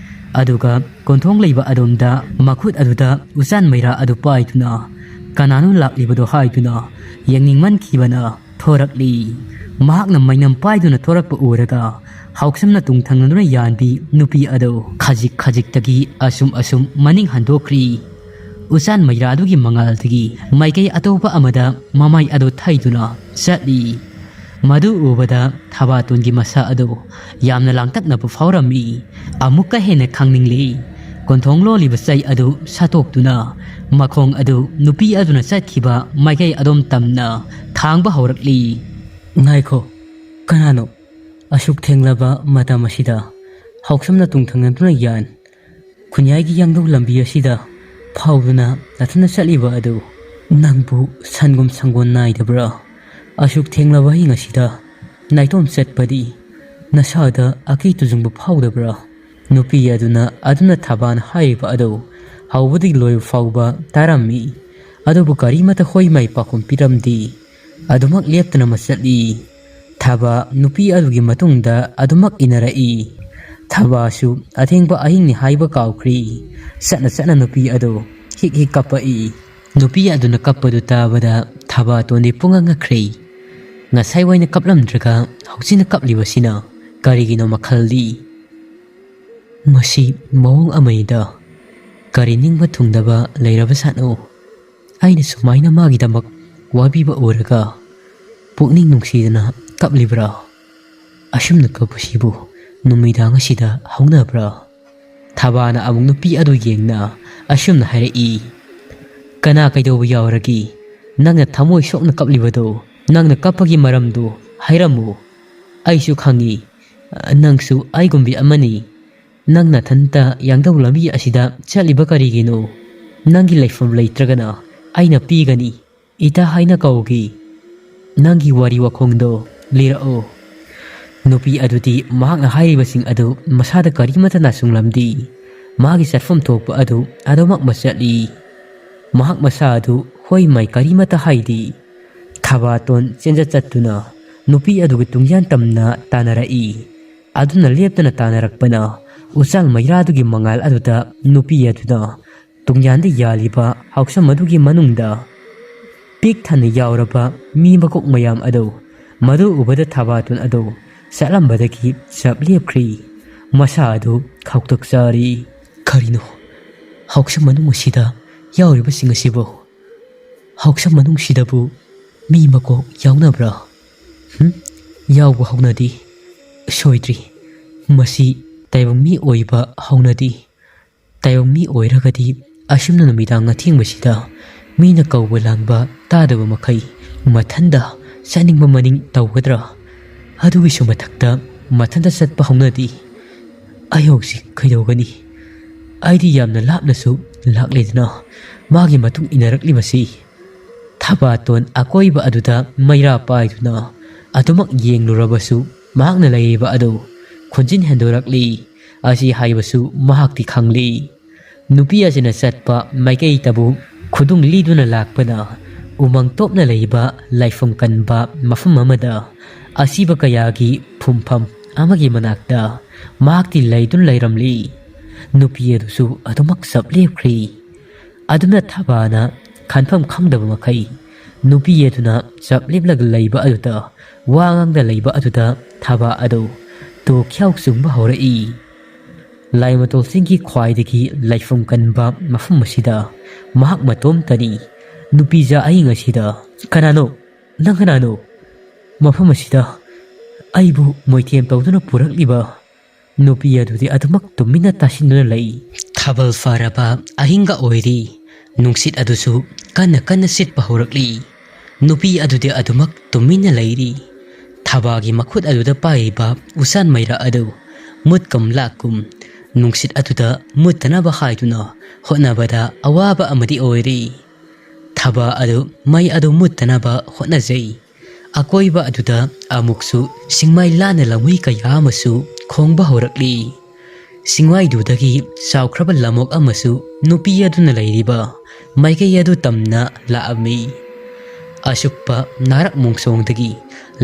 ꯑꯗꯨꯒ ꯀꯣꯟꯊꯣꯡ ꯂꯩꯕ ꯑꯗꯣꯝꯗ ꯃꯈꯨꯠ ꯑꯗꯨꯗ ꯎꯆꯥꯟ ꯃꯩꯔꯥ ꯑꯗꯨ ꯄꯥꯏꯗꯨꯅ ꯀꯅꯥꯅꯣ ꯂꯥꯛꯂꯤꯕꯗꯣ ꯍꯥꯏꯗꯨꯅ ꯌꯦꯡꯅꯤꯡꯃꯟꯈꯤꯕꯅ ꯊꯣꯔꯛꯂꯤ꯫ ꯃꯍꯥꯛꯅ ꯃꯩꯅꯝ ꯄꯥꯏꯗꯨꯅ ꯊꯣꯔꯛꯄ ꯎꯔꯒ ꯍꯥꯎꯁꯝꯅ ꯇꯨꯡꯊꯪꯅꯗꯨꯅ ꯌꯥꯟꯕꯤ ꯅꯨꯄꯤ ꯑꯗꯨ ꯈꯖꯤꯛ ꯈꯖꯤꯛꯇꯒꯤ ꯑꯁꯨꯝ ꯑꯁꯨꯝ ꯃꯅꯤꯡ ꯍꯟꯗꯣꯛꯈ꯭ꯔꯤ꯫ ꯎꯆꯥꯟ ꯃꯩꯔꯥꯗꯨꯒꯤ ꯃꯉꯥꯜꯗꯒꯤ ꯃꯥꯏꯀꯩ ꯑꯇꯣꯞꯄ ꯑꯃꯗ ꯃꯃꯥꯏ ꯑꯗꯨ ꯊꯩꯗꯨꯅ ꯆꯠꯂꯤ꯫ ꯃꯗꯨ ꯎꯕꯗ ꯊꯕꯥꯇꯣꯟꯒꯤ ꯃꯁꯥ ꯑꯗꯨ ꯌꯥꯝꯅ ꯂꯥꯡꯇꯛꯅꯕ ꯐꯥꯎꯔꯝꯃꯤ꯫ ꯑꯃꯨꯛꯀ ꯍꯦꯟꯅ ꯈꯪꯅꯤꯡꯂꯤ꯫ ꯀꯣꯟꯊꯣꯡ ꯂꯣꯜꯂꯤꯕ ꯆꯩ ꯑꯗꯨ ꯁꯠꯇꯣꯛꯇꯨꯅ ꯃꯈꯣꯡ ꯑꯗꯨ ꯅꯨꯄꯤ ꯑꯗꯨꯅ ꯆꯠꯈꯤꯕ ꯃꯥꯏꯀꯩ ꯑꯗꯣꯝ ꯇꯝꯅ ꯊꯥꯡꯕ ꯍꯧꯔꯛꯂꯤ꯫ "ꯉꯥꯏꯈꯣ, ꯀꯅꯥꯅꯣ ꯑꯁꯨꯛ ꯊꯦꯡꯂꯕ ꯃꯇꯝ ꯑꯁꯤꯗ ꯍꯥꯎꯁꯝꯅ ꯇꯨꯡꯊꯪꯅꯗꯨꯅ ꯌꯥꯟ ꯈꯨꯟꯌꯥꯏꯒꯤ ꯌꯥꯡꯗꯧ ꯂꯝꯕꯤ ꯑꯁꯤꯗ ꯐꯥꯎꯗꯨꯅ ꯅꯊꯟꯅ ꯆꯠꯂꯤꯕ ꯑꯗꯨ? ꯅꯪꯕꯨ ꯁꯟꯒꯨꯝ ꯁꯪꯒꯣꯟ ꯅꯥꯏꯗꯕ꯭ꯔꯥ? ꯑꯁꯨꯛ ꯊꯦꯡꯂꯕ ꯑꯍꯤꯡ ꯑꯁꯤꯗ ꯅꯥꯏꯇꯣꯝ ꯆꯠꯄꯗꯤ ꯅꯁꯥꯗ ꯑꯀꯤ ꯇꯨꯖꯨꯡꯕ ꯐꯥꯎꯗꯕ꯭ꯔꯥ?" ꯅꯨꯄꯤ ꯑꯗꯨꯅ ꯑꯗꯨꯅ ꯊꯕꯥꯅ ꯍꯥꯏꯔꯤꯕ ꯑꯗꯨ ꯍꯧꯕꯗꯒꯤ ꯂꯣꯏꯕ ꯐꯥꯎꯕ ꯇꯥꯔꯝꯃꯤ꯫ ꯑꯗꯨꯕꯨ ꯀꯔꯤꯃꯠꯇ ꯍꯣꯏ ꯃꯥꯏ ꯄꯥꯎꯈꯨꯝ ꯄꯤꯔꯝꯗꯦ꯫ ꯑꯗꯨꯃꯛ ꯂꯦꯞꯇꯅ ꯃꯆꯠꯂꯤ꯫ ꯊꯕꯥ ꯅꯨꯄꯤ ꯑꯗꯨꯒꯤ ꯃꯇꯨꯡꯗ ꯑꯗꯨꯃꯛ ꯏꯟꯅꯔꯛꯏ꯫ ꯊꯕꯥꯁꯨ ꯑꯊꯦꯡꯕ ꯑꯍꯤꯡꯅꯤ ꯍꯥꯏꯕ ꯀꯥꯎꯈ꯭ꯔꯤ꯫ ꯆꯠꯅ ꯆꯠꯅ ꯅꯨꯄꯤ ꯑꯗꯨ ꯍꯤꯛ ꯍꯤꯛ ꯀꯞꯄꯛꯏ꯫ ꯅꯨꯄꯤ ꯑꯗꯨꯅ ꯀꯞꯄꯗꯨ ꯇꯥꯕꯗ ꯊꯕꯥꯇꯣꯟꯗꯤ ꯄꯨꯡꯉꯛ ꯉꯛꯈ꯭ꯔꯦ꯫ ꯉꯁꯥꯏ ꯋꯥꯏꯅ ꯀꯞꯂꯝꯗ꯭ꯔꯒ ꯍꯧꯖꯤꯛꯅ ꯀꯞꯂꯤꯕꯁꯤꯅ ꯀꯔꯤꯒꯤꯅꯣ ꯃꯈꯜꯗꯤ? ꯃꯁꯤ ꯃꯑꯣꯡ ꯑꯃꯅꯤꯗ꯫ ꯀꯔꯤ ꯅꯤꯡꯕ ꯊꯨꯡꯗꯕ ꯂꯩꯔꯕ ꯁꯥꯠꯅꯣ? ꯑꯩꯅ ꯁꯨꯃꯥꯏꯅ ꯃꯥꯒꯤꯗꯃꯛ ꯋꯥꯕꯤꯕ ꯎꯔꯒ ꯄꯨꯛꯅꯤꯡ ꯅꯨꯡꯁꯤꯗꯅ ꯀꯞꯂꯤꯕ꯭ꯔꯥ? ꯑꯁꯨꯝꯅ ꯀꯞꯄꯁꯤꯕꯨ ꯅꯨꯃꯤꯗꯥꯡ ꯑꯁꯤꯗ ꯍꯧꯅꯕ꯭ꯔꯥ? ꯊꯕꯥꯅ ꯑꯃꯨꯛ ꯅꯨꯄꯤ ꯑꯗꯨ ꯌꯦꯡꯅ ꯑꯁꯨꯝꯅ ꯍꯥꯏꯔꯛꯏ, "ꯀꯅꯥ ꯀꯩꯗꯧꯕ ꯌꯥꯎꯔꯒꯦ? ꯅꯪꯅ ꯊꯃꯣꯏ ꯁꯣꯛꯅ ꯀꯞꯂꯤꯕꯗꯣ, ꯅꯪꯅ ꯀꯞꯄꯒꯤ ꯃꯔꯝꯗꯨ ꯍꯥꯏꯔꯝꯃꯨ꯫ ꯑꯩꯁꯨ ꯈꯪꯏ, ꯅꯪꯁꯨ ꯑꯩꯒꯨꯝꯕꯤ ꯑꯃꯅꯤ꯫ ꯅꯪ ꯅꯊꯟꯇ ꯌꯥꯡꯗꯧ ꯂꯝꯕꯤ ꯑꯁꯤꯗ ꯆꯠꯂꯤꯕ ꯀꯔꯤꯒꯤꯅꯣ? ꯅꯪꯒꯤ ꯂꯩꯐꯝ ꯂꯩꯇ꯭ꯔꯒꯅ ꯑꯩꯅ ꯄꯤꯒꯅꯤ꯫ ꯏꯇꯥ ꯍꯥꯏꯅ ꯀꯧꯒꯦ꯫ ꯅꯪꯒꯤ ꯋꯥꯔꯤ ꯋꯥꯈꯣꯡꯗꯣ ꯂꯤꯔꯛꯑꯣ꯫" ꯅꯨꯄꯤ ꯑꯗꯨꯗꯤ ꯃꯍꯥꯛꯅ ꯍꯥꯏꯔꯤꯕꯁꯤꯡ ꯑꯗꯨ ꯃꯁꯥꯗ ꯀꯔꯤꯃꯠꯇ ꯅꯥꯆꯨꯡꯂꯝꯗꯦ꯫ ꯃꯥꯒꯤ ꯆꯠꯐꯝ ꯊꯣꯛꯄ ꯑꯗꯨ ꯑꯗꯨꯃꯛ ꯃꯆꯠꯂꯤ꯫ ꯃꯍꯥꯛ ꯃꯁꯥ ꯑꯗꯨ ꯍꯣꯏ ꯃꯥꯏ ꯀꯔꯤꯃꯠꯇ ꯍꯥꯏꯗꯦ꯫ ꯊꯕꯥꯇꯣꯟ ꯆꯦꯟꯖ ꯆꯠꯇꯨꯅ ꯅꯨꯄꯤ ꯑꯗꯨꯒꯤ ꯇꯨꯡꯌꯥꯟ ꯇꯝꯅ ꯇꯥꯟꯅꯔꯛꯏ꯫ ꯑꯗꯨꯅ ꯂꯦꯞꯇꯅ ꯇꯥꯟꯅꯔꯛꯄꯅ ꯎꯆꯥꯜ ꯃꯩꯔꯥꯗꯨꯒꯤ ꯃꯉꯥꯜ ꯑꯗꯨꯗ ꯅꯨꯄꯤ ꯑꯗꯨꯅ ꯇꯨꯡꯌꯥꯟꯗ ꯌꯥꯜꯂꯤꯕ ꯍꯥꯎꯁꯝ ꯑꯗꯨꯒꯤ ꯃꯅꯨꯡꯗ ꯄꯤꯛ ꯊꯟꯅ ꯌꯥꯎꯔꯕ ꯃꯤ ꯃꯀꯣꯛ ꯃꯌꯥꯝ ꯑꯗꯨ, ꯃꯗꯨ ꯎꯕꯗ ꯊꯕꯥꯇꯣꯟ ꯑꯗꯨ ꯆꯠꯂꯝꯕꯗꯒꯤ ꯆꯞ ꯂꯦꯞꯈ꯭ꯔꯤ꯫ ꯃꯁꯥ ꯑꯗꯨ ꯈꯧꯇꯛ ꯆꯥꯔꯤ꯫ "ꯀꯔꯤꯅꯣ ꯍꯥꯎꯁꯝ ꯃꯅꯨꯡ ꯑꯁꯤꯗ ꯌꯥꯎꯔꯤꯕꯁꯤꯡ ꯑꯁꯤꯕꯨ? ꯍꯥꯎꯁꯝ ꯃꯅꯨꯡꯁꯤꯗꯕꯨ ꯃꯤ ꯃꯀꯣꯛ ꯌꯥꯎꯅꯕ꯭ꯔꯥ?" ꯌꯥꯎꯕ ꯍꯧꯅꯗꯦ꯫ ꯁꯣꯏꯗ꯭ꯔꯤ꯫ ꯃꯁꯤ ꯇꯥꯏꯕꯪ ꯃꯤ ꯑꯣꯏꯕ ꯍꯧꯅꯗꯦ꯫ ꯇꯥꯏꯕꯪ ꯃꯤ ꯑꯣꯏꯔꯒꯗꯤ ꯑꯁꯨꯝꯅ ꯅꯨꯃꯤꯗꯥꯡ ꯑꯊꯦꯡꯕꯁꯤꯗ ꯃꯤꯅ ꯀꯧꯕ ꯂꯥꯡꯕ ꯇꯥꯗꯕ ꯃꯈꯩ ꯃꯊꯟꯗ ꯆꯠꯅꯤꯡꯕ ꯃꯅꯤꯡ ꯇꯧꯒꯗ꯭ꯔꯥ? ꯑꯗꯨꯒꯤꯁꯨ ꯃꯊꯛꯇ ꯃꯊꯟꯇ ꯆꯠꯄ ꯍꯧꯅꯗꯦ꯫ ꯑꯩ ꯍꯧꯖꯤꯛ ꯀꯩꯗꯧꯒꯅꯤ? ꯑꯩꯗꯤ ꯌꯥꯝꯅ ꯂꯥꯞꯅꯁꯨ ꯂꯥꯛꯂꯦꯗꯅ ꯃꯥꯒꯤ ꯃꯇꯨꯡ ꯏꯟꯅꯔꯛꯂꯤꯕꯁꯤ꯫ ꯊꯕꯥꯇꯣꯟ ꯑꯀꯣꯏꯕ ꯑꯗꯨꯗ ꯃꯩꯔꯥ ꯄꯥꯏꯗꯨꯅ ꯑꯗꯨꯃꯛ ꯌꯦꯡꯂꯨꯔꯕꯁꯨ ꯃꯍꯥꯛꯅ ꯂꯩꯔꯤꯕ ꯑꯗꯨ ꯈꯣꯟꯖꯤꯟ ꯍꯦꯟꯗꯣꯔꯛꯂꯤ꯫ ꯑꯁꯤ ꯍꯥꯏꯕꯁꯨ ꯃꯍꯥꯛꯇꯤ ꯈꯪꯂꯤ꯫ ꯅꯨꯄꯤ ꯑꯁꯤꯅ ꯆꯠꯄ ꯃꯥꯏꯀꯩꯗꯕꯨ ꯈꯨꯗꯨꯡ ꯂꯤꯗꯨꯅ ꯂꯥꯛꯄꯅ ꯎꯃꯪ ꯇꯣꯞꯅ ꯂꯩꯕ ꯂꯥꯏꯐꯝ ꯀꯟꯕ ꯃꯐꯝ ꯑꯃꯗ ꯑꯁꯤꯕ ꯀꯌꯥꯒꯤ ꯐꯨꯝꯐꯝ ꯑꯃꯒꯤ ꯃꯅꯥꯛꯇ ꯃꯍꯥꯛꯇꯤ ꯂꯩꯗꯨꯅ ꯂꯩꯔꯝꯂꯤ꯫ ꯅꯨꯄꯤ ꯑꯗꯨꯁꯨ ꯑꯗꯨꯃꯛ ꯆꯞ ꯂꯦꯞꯈ꯭ꯔꯤ꯫ ꯑꯗꯨꯅ ꯊꯕꯥꯅ ꯈꯟꯐꯝ ꯈꯪꯗꯕ ꯃꯈꯩ ꯅꯨꯄꯤ ꯑꯗꯨꯅ ꯆꯞ ꯂꯦꯞꯂꯒ ꯂꯩꯕ ꯑꯗꯨꯗ ꯋꯥ ꯉꯥꯡꯗ ꯂꯩꯕ ꯑꯗꯨꯗ ꯊꯕꯥ ꯑꯗꯨ ꯇꯣ ꯈ꯭ꯌꯥꯎ ꯆꯨꯡꯕ ꯍꯧꯔꯛꯏ꯫ ꯂꯥꯏꯃꯇꯣꯜꯁꯤꯡꯒꯤ ꯈ꯭ꯋꯥꯏꯗꯒꯤ ꯂꯥꯏꯐꯝ ꯀꯟꯕ ꯃꯐꯝ ꯑꯁꯤꯗ ꯃꯍꯥꯛ ꯃꯇꯣꯝꯇꯅꯤ꯫ ꯅꯨꯄꯤꯖꯥ ꯑꯏꯪ ꯑꯁꯤꯗ, "ꯀꯅꯥꯅꯣ? ꯅꯪ ꯀꯅꯥꯅꯣ? ꯃꯐꯝ ꯑꯁꯤꯗ ꯑꯩꯕꯨ ꯃꯣꯏꯊꯦꯝ ꯇꯧꯗꯨꯅ ꯄꯨꯔꯛꯂꯤꯕ?" ꯅꯨꯄꯤ ꯑꯗꯨꯗꯤ ꯑꯗꯨꯃꯛ ꯇꯨꯃꯤꯟꯅ ꯇꯥꯁꯤꯟꯗꯨꯅ ꯂꯩ꯫ ꯊꯥꯕꯜ ꯐꯥꯔꯕ ꯑꯍꯤꯡꯒ ꯑꯣꯏꯔꯤ꯫ ꯅꯨꯡꯁꯤꯠ ꯑꯗꯨꯁꯨ ꯀꯟꯅ ꯀꯟꯅ ꯁꯤꯠꯄ ꯍꯧꯔꯛꯂꯤ꯫ ꯅꯨꯄꯤ ꯑꯗꯨꯗꯤ ꯑꯗꯨꯃꯛ ꯇꯨꯃꯤꯟꯅ ꯂꯩꯔꯤ꯫ ꯊꯕꯥꯒꯤ ꯃꯈꯨꯠ ꯑꯗꯨꯗ ꯄꯥꯏꯔꯤꯕ ꯎꯆꯥꯟ ꯃꯩꯔꯥ ꯑꯗꯨ ꯃꯨꯠꯀꯨꯝ ꯂꯥꯛꯀꯨꯝ ꯅꯨꯡꯁꯤꯠ ꯑꯗꯨꯗ ꯃꯨꯠꯇꯅꯕ ꯍꯥꯏꯗꯨꯅ ꯍꯣꯠꯅꯕꯗ ꯑꯋꯥꯕ ꯑꯃꯗꯤ ꯑꯣꯏꯔꯤ꯫ ꯊꯕꯥ ꯑꯗꯨ ꯃꯩ ꯑꯗꯨ ꯃꯨꯠꯇꯅꯕ ꯍꯣꯠꯅꯖꯩ꯫ ꯑꯀꯣꯏꯕ ꯑꯗꯨꯗ ꯑꯃꯨꯛꯁꯨ ꯁꯤꯡꯃꯥꯏ ꯂꯥꯟꯅ ꯂꯝꯍꯨꯏ ꯀꯌꯥ ꯑꯃꯁꯨ ꯈꯣꯡꯕ ꯍꯧꯔꯛꯂꯤ꯫ ꯁꯤꯡꯃꯥꯏꯗꯨꯗꯒꯤ ꯆꯥꯎꯈ꯭ꯔꯕ ꯂꯝꯑꯣꯛ ꯑꯃꯁꯨ ꯅꯨꯄꯤ ꯑꯗꯨꯅ ꯂꯩꯔꯤꯕ ꯃꯥꯏꯀꯩ ꯑꯗꯨ ꯇꯝꯅ ꯂꯥꯛꯑꯝꯃꯤ꯫ ꯑꯁꯨꯛꯄ ꯅꯥꯔꯛ ꯃꯣꯡꯁꯣꯡꯗꯒꯤ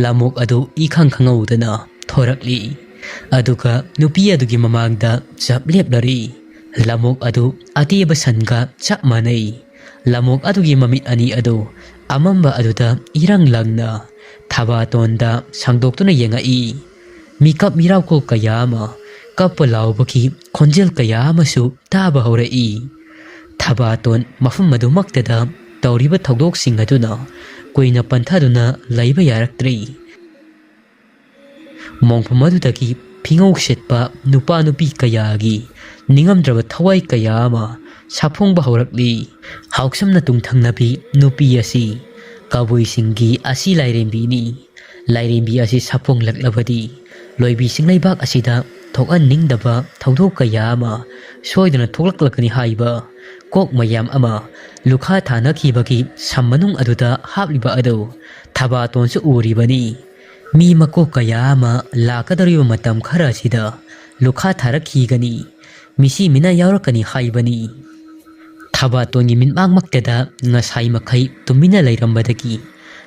ꯂꯝꯑꯣꯛ ꯑꯗꯨ ꯏꯈꯪ ꯈꯪꯍꯧꯗꯅ ꯊꯣꯔꯛꯂꯤ꯫ ꯑꯗꯨꯒ ꯅꯨꯄꯤ ꯑꯗꯨꯒꯤ ꯃꯃꯥꯡꯗ ꯆꯞ ꯂꯦꯞꯂꯔꯤ꯫ ꯂꯝꯑꯣꯛ ꯑꯗꯨ ꯑꯇꯦꯕ ꯁꯟꯒ ꯆꯞ ꯃꯥꯟꯅꯩ꯫ ꯂꯝꯑꯣꯛ ꯑꯗꯨꯒꯤ ꯃꯃꯤꯠ ꯑꯅꯤ ꯑꯗꯨ ꯑꯃꯝꯕ ꯑꯗꯨꯗ ꯏꯔꯪ ꯂꯪꯅ ꯊꯕꯥꯇꯣꯟꯗ ꯁꯥꯡꯗꯣꯛꯇꯨꯅ ꯌꯦꯡꯉꯛꯏ꯫ ꯃꯤꯀꯞ ꯃꯤꯔꯥꯎꯀꯣꯜ ꯀꯌꯥ ꯑꯃ, ꯀꯞꯄ ꯂꯥꯎꯕꯒꯤ ꯈꯣꯟꯖꯦꯜ ꯀꯌꯥ ꯑꯃꯁꯨ ꯇꯥꯕ ꯍꯧꯔꯛꯏ꯫ ꯊꯕꯥꯇꯣꯟ ꯃꯐꯝ ꯑꯗꯨꯃꯛꯇꯗ ꯇꯧꯔꯤꯕ ꯊꯧꯗꯣꯛꯁꯤꯡ ꯑꯗꯨꯅ ꯀꯨꯏꯅ ꯄꯟꯊꯗꯨꯅ ꯂꯩꯕ ꯌꯥꯔꯛꯇ꯭ꯔꯤ꯫ ꯃꯣꯡꯐꯝ ꯑꯗꯨꯗꯒꯤ ꯐꯤꯉꯧ ꯁꯦꯠꯄ ꯅꯨꯄꯥ ꯅꯨꯄꯤ ꯀꯌꯥꯒꯤ ꯅꯤꯡꯉꯝꯗ꯭ꯔꯕ ꯊꯋꯥꯏ ꯀꯌꯥ ꯑꯃ ꯁꯥꯐꯣꯡꯕ ꯍꯧꯔꯛꯂꯤ꯫ ꯍꯥꯎꯁꯝꯅ ꯇꯨꯡꯊꯪꯅꯕꯤ ꯅꯨꯄꯤ ꯑꯁꯤ ꯀꯕꯨꯏꯁꯤꯡꯒꯤ ꯑꯁꯤ ꯂꯥꯏꯔꯦꯝꯕꯤꯅꯤ꯫ ꯂꯥꯏꯔꯦꯝꯕꯤ ꯑꯁꯤ ꯁꯥꯐꯣꯡꯂꯛꯂꯕꯗꯤ ꯂꯣꯏꯕꯤꯁꯤꯡ ꯂꯩꯕꯥꯛ ꯑꯁꯤꯗ ꯊꯣꯛꯍꯟꯅꯤꯡꯗꯕ ꯊꯧꯗꯣꯛ ꯀꯌꯥ ꯑꯃ ꯁꯣꯏꯗꯅ ꯊꯣꯛꯂꯛꯂꯛꯀꯅꯤ ꯍꯥꯏꯕ ꯀꯣꯛ ꯃꯌꯥꯝ ꯑꯃ ꯂꯨꯈꯥ ꯊꯥꯅꯈꯤꯕꯒꯤ ꯁꯝ ꯃꯅꯨꯡ ꯑꯗꯨꯗ ꯍꯥꯞꯂꯤꯕ ꯑꯗꯨ ꯊꯕꯥꯇꯣꯟꯁꯨ ꯎꯔꯤꯕꯅꯤ꯫ ꯃꯤ ꯃꯀꯣꯛ ꯀꯌꯥ ꯑꯃ ꯂꯥꯛꯀꯗꯧꯔꯤꯕ ꯃꯇꯝ ꯈꯔ ꯑꯁꯤꯗ ꯂꯨꯈꯥ ꯊꯥꯔꯛꯈꯤꯒꯅꯤ, ꯃꯤꯁꯤ ꯃꯤꯅꯥ ꯌꯥꯎꯔꯛꯀꯅꯤ ꯍꯥꯏꯕꯅꯤ꯫ ꯊꯕꯥꯇꯣꯟꯒꯤ ꯃꯤꯠꯃꯥꯡꯃꯛꯇꯗ ꯉꯁꯥꯏ ꯃꯈꯩ ꯇꯨꯃꯤꯟꯅ ꯂꯩꯔꯝꯕꯗꯒꯤ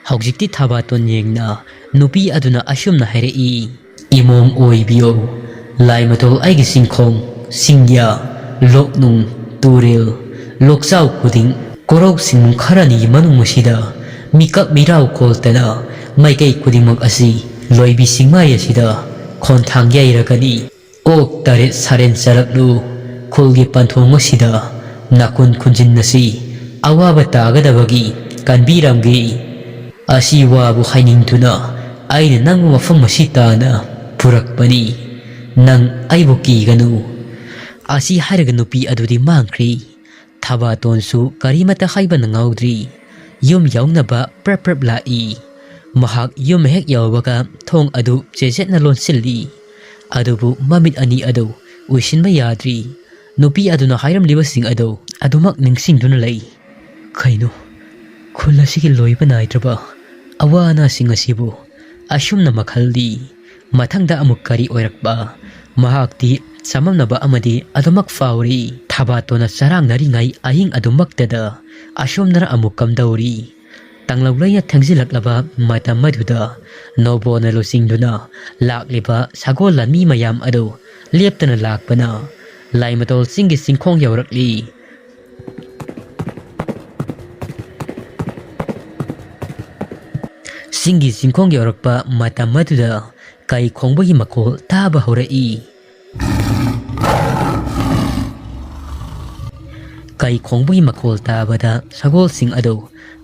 ꯍꯧꯖꯤꯛꯇꯤ ꯊꯕꯥꯇꯣꯟ ꯌꯦꯡꯅ ꯅꯨꯄꯤ ꯑꯗꯨꯅ ꯑꯁꯨꯝꯅ ꯍꯥꯏꯔꯛꯏ, "ꯏꯃꯣꯝ ꯑꯣꯏꯕꯤꯌꯣ, ꯂꯥꯏꯃꯇꯣꯜ ꯑꯩꯒꯤ ꯆꯤꯡꯈꯣꯡ, ꯆꯤꯡꯌꯥ, ꯂꯣꯛꯅꯨꯡ, ꯇꯨꯔꯦꯜ, ꯂꯣꯛꯆꯥꯎ ꯈꯨꯗꯤꯡ, ꯀꯣꯔꯧ ꯆꯤꯡꯅꯨꯡ ꯈꯔꯅꯤꯒꯤ ꯃꯅꯨꯡ ꯑꯁꯤꯗ ꯃꯤꯀꯞ ꯃꯤꯔꯥꯎ ꯀꯣꯜꯇꯅ ꯃꯥꯏꯀꯩ ꯈꯨꯗꯤꯡꯃꯛ ꯑꯁꯤ ꯂꯣꯏꯕꯤ ꯆꯤꯡꯃꯥꯏ ꯑꯁꯤꯗ ꯈꯣꯟꯊꯥꯡ ꯌꯩꯔꯒꯅꯤ꯫ ꯑꯣꯛ ꯇꯔꯦꯠ ꯁꯥꯔꯦꯟ ꯆꯠꯂꯛꯂꯨ, ꯈꯨꯜꯒꯤ ꯄꯟꯊꯨꯡ ꯑꯁꯤꯗ ꯅꯥꯀꯨꯟ ꯈꯨꯟꯖꯤꯟ ꯑꯁꯤ ꯑꯋꯥꯕ ꯇꯥꯒꯗꯕꯒꯤ ꯀꯟꯕꯤꯔꯝꯒꯦ꯫ ꯑꯁꯤ ꯋꯥꯕꯨ ꯍꯥꯏꯅꯤꯡꯗꯨꯅ ꯑꯩꯅ ꯅꯪꯕꯨ ꯃꯐꯝ ꯑꯁꯤ ꯇꯥꯅ ꯄꯨꯔꯛꯄꯅꯤ꯫ ꯅꯪ ꯑꯩꯕꯨ ꯀꯤꯒꯅꯨ"꯫ ꯑꯁꯤ ꯍꯥꯏꯔꯒ ꯅꯨꯄꯤ ꯑꯗꯨꯗꯤ ꯃꯥꯡꯈ꯭ꯔꯦ꯫ ꯊꯕꯥꯇꯣꯟꯁꯨ ꯀꯔꯤꯃꯠꯇ ꯍꯥꯏꯕ ꯅꯪꯍꯧꯗ꯭ꯔꯤ꯫ ꯌꯨꯝ ꯌꯧꯅꯕ ꯄ꯭ꯔꯞ ꯄ꯭ꯔꯞ ꯂꯥꯛꯏ꯫ ꯃꯍꯥꯛ ꯌꯨꯝ ꯍꯦꯛ ꯌꯧꯕꯒ ꯊꯣꯡ ꯑꯗꯨ ꯆꯦꯠꯆꯦꯠꯅ ꯂꯣꯟꯁꯤꯜꯂꯤ꯫ ꯑꯗꯨꯕꯨ ꯃꯃꯤꯠ ꯑꯅꯤ ꯑꯗꯨ ꯎꯏꯁꯤꯟꯕ ꯌꯥꯗ꯭ꯔꯤ꯫ ꯅꯨꯄꯤ ꯑꯗꯨꯅ ꯍꯥꯏꯔꯝꯂꯤꯕꯁꯤꯡ ꯑꯗꯨ ꯑꯗꯨꯃꯛ ꯅꯤꯡꯁꯤꯡꯗꯨꯅ ꯂꯩ꯫ ꯀꯩꯅꯣ? ꯈꯨꯜ ꯑꯁꯤꯒꯤ ꯂꯣꯏꯕ ꯅꯥꯏꯗ꯭ꯔꯕ ꯑꯋꯥ ꯑꯅꯥꯁꯤꯡ ꯑꯁꯤꯕꯨ ꯑꯁꯨꯝꯅ ꯃꯈꯜꯗꯤ ꯃꯊꯪꯗ ꯑꯃꯨꯛ ꯀꯔꯤ ꯑꯣꯏꯔꯛꯄ? ꯃꯍꯥꯛꯇꯤ ꯆꯃꯝꯅꯕ ꯑꯃꯗꯤ ꯑꯗꯨꯃꯛ ꯐꯥꯎꯔꯤ꯫ ꯊꯕꯥꯇꯣꯟꯅ ꯆꯔꯥꯡꯅꯔꯤꯉꯩ ꯑꯍꯤꯡ ꯑꯗꯨꯃꯛꯇꯗ ꯑꯁꯣꯝꯗꯅ ꯑꯃꯨꯛ ꯀꯝꯗꯧꯔꯤ? ꯇꯥꯡꯂꯧ ꯂꯩꯅ ꯊꯦꯡꯖꯤꯜꯂꯛꯂꯕ ꯃꯇꯝ ꯑꯗꯨꯗ ꯅꯣꯕꯣꯅ ꯂꯨꯆꯤꯡꯗꯨꯅ ꯂꯥꯛꯂꯤꯕ ꯁꯒꯣꯜ ꯂꯥꯟꯃꯤ ꯃꯌꯥꯝ ꯑꯗꯨ ꯂꯦꯞꯇꯅ ꯂꯥꯛꯄꯅ ꯂꯥꯏꯃꯇꯣꯜ ꯆꯤꯡꯒꯤ ꯆꯤꯡꯈꯣꯡ ꯌꯧꯔꯛꯂꯤ꯫ ꯆꯤꯡꯒꯤ ꯆꯤꯡꯈꯣꯡ ꯌꯧꯔꯛꯄ ꯃꯇꯝ ꯑꯗꯨꯗ ꯀꯩ ꯈꯣꯡꯕꯒꯤ ꯃꯈꯣꯜ ꯇꯥꯕ ꯍꯧꯔꯛꯏ꯫ ꯀꯩ ꯈꯣꯡꯕꯒꯤ ꯃꯈꯣꯜ ꯇꯥꯕꯗ ꯁꯒꯣꯜꯁꯤꯡ ꯑꯗꯨ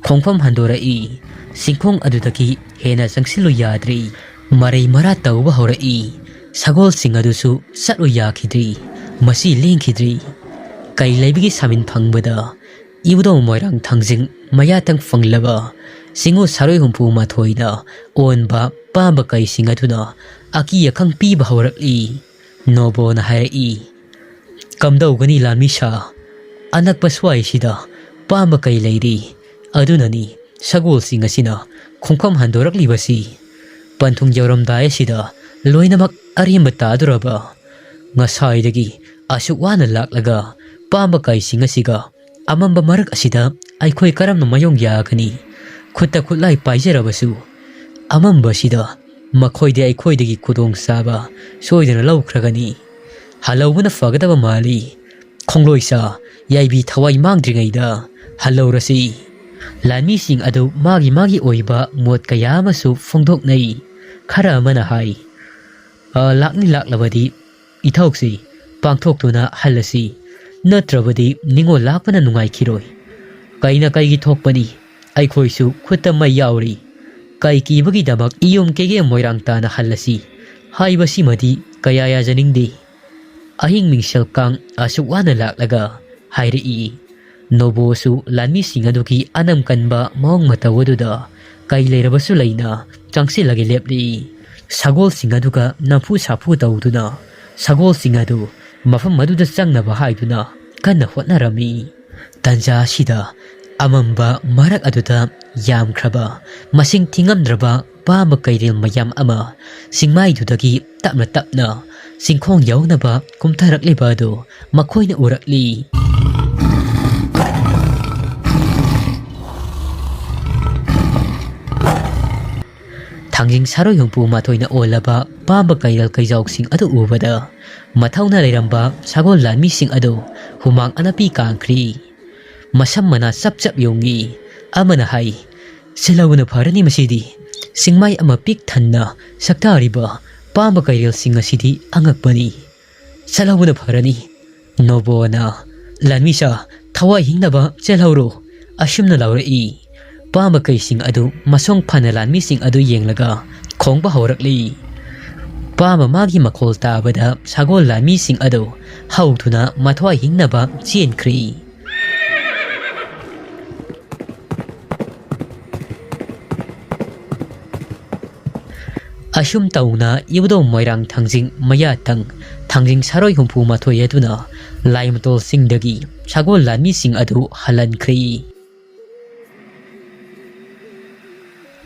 ꯈꯣꯡꯐꯝ ꯍꯟꯗꯣꯔꯛꯏ꯫ ꯆꯤꯡꯈꯣꯡ ꯑꯗꯨꯗꯒꯤ ꯍꯦꯟꯅ ꯆꯪꯁꯤꯜꯂꯨ ꯌꯥꯗ꯭ꯔꯤ꯫ ꯃꯔꯩ ꯃꯔꯥ ꯇꯧꯕ ꯍꯧꯔꯛꯏ꯫ ꯁꯒꯣꯜꯁꯤꯡ ꯑꯗꯨꯁꯨ ꯆꯠꯂꯨ ꯌꯥꯈꯤꯗ꯭ꯔꯤ꯫ ꯃꯁꯤ ꯂꯦꯡꯈꯤꯗ꯭ꯔꯤ꯫ ꯀꯩ ꯂꯩꯕꯒꯤ ꯁꯥꯃꯤꯟ ꯐꯪꯕꯗ ꯏꯕꯨꯙꯧ ꯃꯣꯏꯔꯥꯡ ꯊꯥꯡꯖꯤꯡ ꯃꯌꯥ ꯊꯪ ꯐꯪꯂꯕ ꯆꯤꯡꯉꯨ ꯁꯥꯔꯣꯏ ꯍꯨꯝꯐꯨ ꯃꯥꯊꯣꯏꯗ ꯑꯣꯟꯕ ꯄꯥꯝꯕ ꯀꯩꯁꯤꯡ ꯑꯗꯨꯅ ꯑꯀꯤ ꯑꯈꯪ ꯄꯤꯕ ꯍꯧꯔꯛꯂꯤ꯫ ꯅꯣꯕꯣꯅ ꯍꯥꯏꯔꯛꯏ, "ꯀꯝꯗꯧꯒꯅꯤ ꯂꯥꯟꯃꯤ ꯁꯥ? ꯑꯅꯛꯄ ꯁ꯭ꯋꯥꯏꯁꯤꯗ ꯄꯥꯝꯕ ꯀꯩ ꯂꯩꯔꯤ? ꯑꯗꯨꯅꯅꯤ ꯁꯒꯣꯜꯁꯤꯡ ꯑꯁꯤꯅ ꯈꯣꯡꯐꯝ ꯍꯟꯗꯣꯔꯛꯂꯤꯕꯁꯤ꯫ ꯄꯟꯊꯨꯡ ꯌꯧꯔꯝꯗꯥꯏ ꯑꯁꯤꯗ ꯂꯣꯏꯅꯃꯛ ꯑꯔꯦꯝꯕ ꯇꯥꯗꯣꯔꯕ꯫ ꯉꯁꯥꯏꯗꯒꯤ ꯑꯁꯨꯛ ꯋꯥꯅ ꯂꯥꯛꯂꯒ ꯄꯥꯝꯕ ꯀꯩꯁꯤꯡ ꯑꯁꯤꯒ ꯑꯃꯝꯕ ꯃꯔꯛ ꯑꯁꯤꯗ ꯑꯩꯈꯣꯏ ꯀꯔꯝꯅ ꯃꯥꯌꯣꯛ ꯌꯥꯒꯅꯤ? ꯈꯨꯠꯇ ꯈꯨꯠꯂꯥꯏ ꯄꯥꯏꯖꯔꯕꯁꯨ ꯑꯃꯝꯕꯁꯤꯗ ꯃꯈꯣꯏꯗꯤ ꯑꯩꯈꯣꯏꯗꯒꯤ ꯈꯨꯗꯣꯡꯆꯥꯕ ꯁꯣꯏꯗꯅ ꯂꯧꯈ꯭ꯔꯒꯅꯤ꯫ ꯍꯜꯍꯧꯕꯅ ꯐꯒꯗꯕ ꯃꯥꯜꯂꯤ꯫ ꯈꯣꯡꯂꯣꯏꯁꯥ, ꯌꯥꯏꯕꯤ ꯊꯋꯥꯏ ꯃꯥꯡꯗ꯭ꯔꯤꯉꯩꯗ ꯍꯜꯍꯧꯔꯁꯤ꯫" ꯂꯥꯟꯃꯤꯁꯤꯡ ꯑꯗꯨ ꯃꯥꯒꯤ ꯃꯥꯒꯤ ꯑꯣꯏꯕ ꯃꯣꯠ ꯀꯌꯥ ꯑꯃꯁꯨ ꯐꯣꯡꯗꯣꯛꯅꯩ꯫ ꯈꯔ ꯑꯃꯅ ꯍꯥꯏ, "ꯑ, ꯂꯥꯛꯅꯤ ꯂꯥꯛꯂꯕꯗꯤ ꯏꯊꯧꯁꯤ ꯄꯥꯡꯊꯣꯛꯇꯨꯅ ꯍꯜꯂꯁꯤ, ꯅꯠꯇ꯭ꯔꯕꯗꯤ ꯅꯤꯡꯉꯣꯜ ꯂꯥꯛꯄꯅ ꯅꯨꯡꯉꯥꯏꯈꯤꯔꯣꯏ꯫ ꯀꯩꯅ ꯀꯩꯒꯤ ꯊꯣꯛꯄꯅꯤ? ꯑꯩꯈꯣꯏꯁꯨ ꯈꯨꯠꯇ ꯃꯩ ꯌꯥꯎꯔꯤ꯫ ꯀꯩ ꯀꯤꯕꯒꯤꯗꯃꯛ ꯏꯌꯨꯝ ꯀꯩꯒꯦꯝ ꯃꯣꯏꯔꯥꯡ ꯇꯥꯅ ꯍꯜꯂꯁꯤ ꯍꯥꯏꯕꯁꯤꯃꯗꯤ ꯀꯌꯥ ꯌꯥꯖꯅꯤꯡꯗꯦ꯫" ꯑꯍꯤꯡ ꯃꯤꯡꯁꯦꯜ ꯀꯥꯡ ꯑꯁꯨꯛ ꯋꯥꯅ ꯂꯥꯛꯂꯒ ꯍꯥꯏꯔꯛꯏ꯫ ꯅꯣꯕꯣꯁꯨ ꯂꯥꯟꯃꯤꯁꯤꯡ ꯑꯗꯨꯒꯤ ꯑꯅꯝ ꯀꯟꯕ ꯃꯑꯣꯡ ꯃꯇꯧ ꯑꯗꯨꯗ ꯀꯩ ꯂꯩꯔꯕꯁꯨ ꯂꯩꯅ ꯆꯪꯁꯤꯜꯂꯒ ꯂꯦꯞꯂꯤ꯫ ꯁꯒꯣꯜꯁꯤꯡ ꯑꯗꯨꯒ ꯅꯝꯐꯨ ꯁꯥꯐꯨ ꯇꯧꯗꯨꯅ ꯁꯒꯣꯜꯁꯤꯡ ꯑꯗꯨ ꯃꯐꯝ ꯑꯗꯨꯗ ꯆꯪꯅꯕ ꯍꯥꯏꯗꯨꯅ ꯀꯟꯅ ꯍꯣꯠꯅꯔꯝꯃꯤ꯫ ꯇꯟꯖꯥ ꯑꯁꯤꯗ ꯑꯃꯝꯕ ꯃꯔꯛ ꯑꯗꯨꯗ ꯌꯥꯝꯈ꯭ꯔꯕ, ꯃꯁꯤꯡ ꯊꯤꯉꯝꯗ꯭ꯔꯕ ꯄꯥꯝꯕ ꯀꯩꯔꯦꯜ ꯃꯌꯥꯝ ꯑꯃ ꯆꯤꯡꯃꯥꯏꯗꯨꯗꯒꯤ ꯇꯞꯅ ꯇꯞꯅ ꯆꯤꯡꯈꯣꯡ ꯌꯧꯅꯕ ꯀꯨꯝꯊꯔꯛꯂꯤꯕ ꯑꯗꯨ ꯃꯈꯣꯏꯅ ꯎꯔꯛꯂꯤ꯫ ꯊꯥꯡꯖꯤꯡ ꯁꯥꯔꯣꯏ ꯍꯨꯝꯐꯨ ꯃꯥꯊꯣꯏꯅ ꯑꯣꯜꯂꯕ ꯄꯥꯝꯕ ꯀꯩꯔꯦꯜ ꯀꯩꯖꯥꯎꯁꯤꯡ ꯑꯗꯨ ꯎꯕꯗ ꯃꯊꯧꯅ ꯂꯩꯔꯝꯕ ꯁꯒꯣꯜ ꯂꯥꯟꯃꯤꯁꯤꯡ ꯑꯗꯨ ꯍꯨꯃꯥꯡ ꯑꯅꯞꯄꯤ ꯀꯥꯡꯈ꯭ꯔꯤ꯫ ꯃꯁꯝ ꯃꯅꯥ ꯆꯞ ꯆꯞ ꯌꯨꯡꯏ꯫ ꯑꯃꯅ ꯍꯥꯏ, "ꯆꯦꯜꯍꯧꯕꯅ ꯐꯔꯅꯤ ꯃꯁꯤꯗꯤ꯫ ꯆꯤꯡꯃꯥꯏ ꯑꯃ ꯄꯤꯛ ꯊꯟꯅ ꯁꯛꯇꯥꯔꯤꯕ ꯄꯥꯝꯕ ꯀꯩꯔꯦꯜꯁꯤꯡ ꯑꯁꯤꯗꯤ ꯑꯉꯛꯄꯅꯤ꯫ ꯆꯠꯍꯧꯕꯅ ꯐꯔꯅꯤ꯫" ꯅꯣꯕꯣꯅ, "ꯂꯥꯟꯃꯤꯁꯥ, ꯊꯋꯥꯏ ꯍꯤꯡꯅꯕ ꯆꯦꯜꯍꯧꯔꯣ꯫" ꯑꯁꯨꯝꯅ ꯂꯥꯎꯔꯛꯏ꯫ ꯄꯥꯝꯕ ꯀꯩꯁꯤꯡ ꯑꯗꯨ ꯃꯁꯣꯡ ꯐꯅ ꯂꯥꯟꯃꯤꯁꯤꯡ ꯑꯗꯨ ꯌꯦꯡꯂꯒ ꯈꯣꯡꯕ ꯍꯧꯔꯛꯂꯤ꯫ ꯄꯥ ꯃꯃꯥꯒꯤ ꯃꯈꯣꯜ ꯇꯥꯕꯗ ꯁꯒꯣꯜ ꯂꯥꯟꯃꯤꯁꯤꯡ ꯑꯗꯨ ꯍꯧꯗꯨꯅ ꯃꯊ꯭ꯋꯥꯏ ꯍꯤꯡꯅꯕ ꯆꯦꯟꯈ꯭ꯔꯦ꯫ ꯑꯁꯨꯝ ꯇꯧꯅ ꯏꯕꯨꯙꯧ ꯃꯣꯏꯔꯥꯡ ꯊꯥꯡꯖꯤꯡ ꯃꯌꯥꯊꯪ, ꯊꯥꯡꯖꯤꯡ ꯁꯥꯔꯣꯏ ꯍꯨꯝꯐꯨ ꯃꯥꯊꯣꯏ ꯑꯗꯨꯅ ꯂꯥꯏꯃꯇꯣꯜꯁꯤꯡꯗꯒꯤ ꯁꯒꯣꯜ ꯂꯥꯟꯃꯤꯁꯤꯡ ꯑꯗꯨ ꯍꯜꯍꯟꯈ꯭ꯔꯦ꯫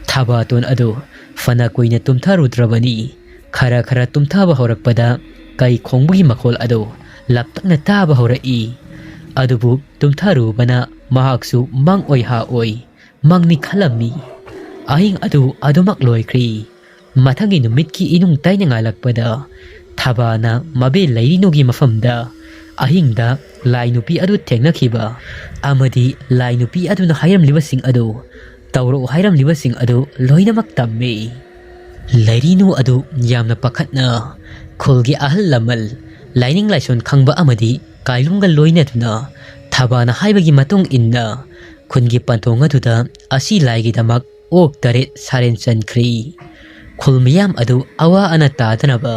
ꯊꯕꯥꯇꯣꯟ ꯑꯗꯨ ꯐꯅ ꯀꯨꯏꯅ ꯇꯨꯝꯊꯔꯨꯗ꯭ꯔꯕꯅꯤ꯫ ꯈꯔ ꯈꯔ ꯇꯨꯝꯊꯕ ꯍꯧꯔꯛꯄꯗ ꯀꯩ ꯈꯣꯡꯕꯒꯤ ꯃꯈꯣꯜ ꯑꯗꯨ ꯂꯥꯞꯇꯛꯅ ꯇꯥꯕ ꯍꯧꯔꯛꯏ꯫ ꯑꯗꯨꯕꯨ ꯇꯨꯝꯊꯔꯨꯕꯅ ꯃꯍꯥꯛꯁꯨ ꯃꯪ ꯑꯣꯏ ꯍꯥ ꯑꯣꯏ ꯃꯪꯅꯤ ꯈꯜꯂꯝꯃꯤ꯫ ꯑꯍꯤꯡ ꯑꯗꯨ ꯑꯗꯨꯃꯛ ꯂꯣꯏꯈ꯭ꯔꯤ꯫ ꯃꯊꯪꯒꯤ ꯅꯨꯃꯤꯠꯀꯤ ꯏꯅꯨꯡ ꯇꯩꯅ ꯉꯥꯜꯂꯛꯄꯗ ꯊꯕꯥꯅ ꯃꯕꯦ ꯂꯩꯔꯤꯅꯨꯒꯤ ꯃꯐꯝꯗ ꯑꯍꯤꯡꯗ ꯂꯥꯏ ꯅꯨꯄꯤ ꯑꯗꯨ ꯊꯦꯡꯅꯈꯤꯕ ꯑꯃꯗꯤ ꯂꯥꯏ ꯅꯨꯄꯤ ꯑꯗꯨꯅ ꯍꯥꯏꯔꯝꯂꯤꯕꯁꯤꯡ ꯑꯗꯨ, ꯇꯧꯔꯛꯎ ꯍꯥꯏꯔꯝꯂꯤꯕꯁꯤꯡ ꯑꯗꯨ ꯂꯣꯏꯅꯃꯛ ꯇꯝꯃꯤ꯫ ꯂꯩꯔꯤꯅꯨ ꯑꯗꯨ ꯌꯥꯝꯅ ꯄꯥꯈꯠꯅ ꯈꯨꯜꯒꯤ ꯑꯍꯜ ꯂꯃꯟ, ꯂꯥꯏꯅꯤꯡ ꯂꯥꯏꯁꯣꯟ ꯈꯪꯕ ꯑꯃꯗꯤ ꯀꯥꯏꯂꯨꯝꯒ ꯂꯣꯏꯅꯗꯨꯅ ꯊꯕꯥꯅ ꯍꯥꯏꯕꯒꯤ ꯃꯇꯨꯡ ꯏꯟꯅ ꯈꯨꯟꯒꯤ ꯄꯟꯊꯨꯡ ꯑꯗꯨꯗ ꯑꯁꯤ ꯂꯥꯏꯒꯤꯗꯃꯛ ꯑꯣꯛ ꯇꯔꯦꯠ ꯁꯥꯔꯦꯟ ꯆꯟꯈ꯭ꯔꯤ꯫ ꯈꯨꯜ ꯃꯤꯌꯥꯝ ꯑꯗꯨ ꯑꯋꯥ ꯑꯅꯥ ꯇꯥꯗꯅꯕ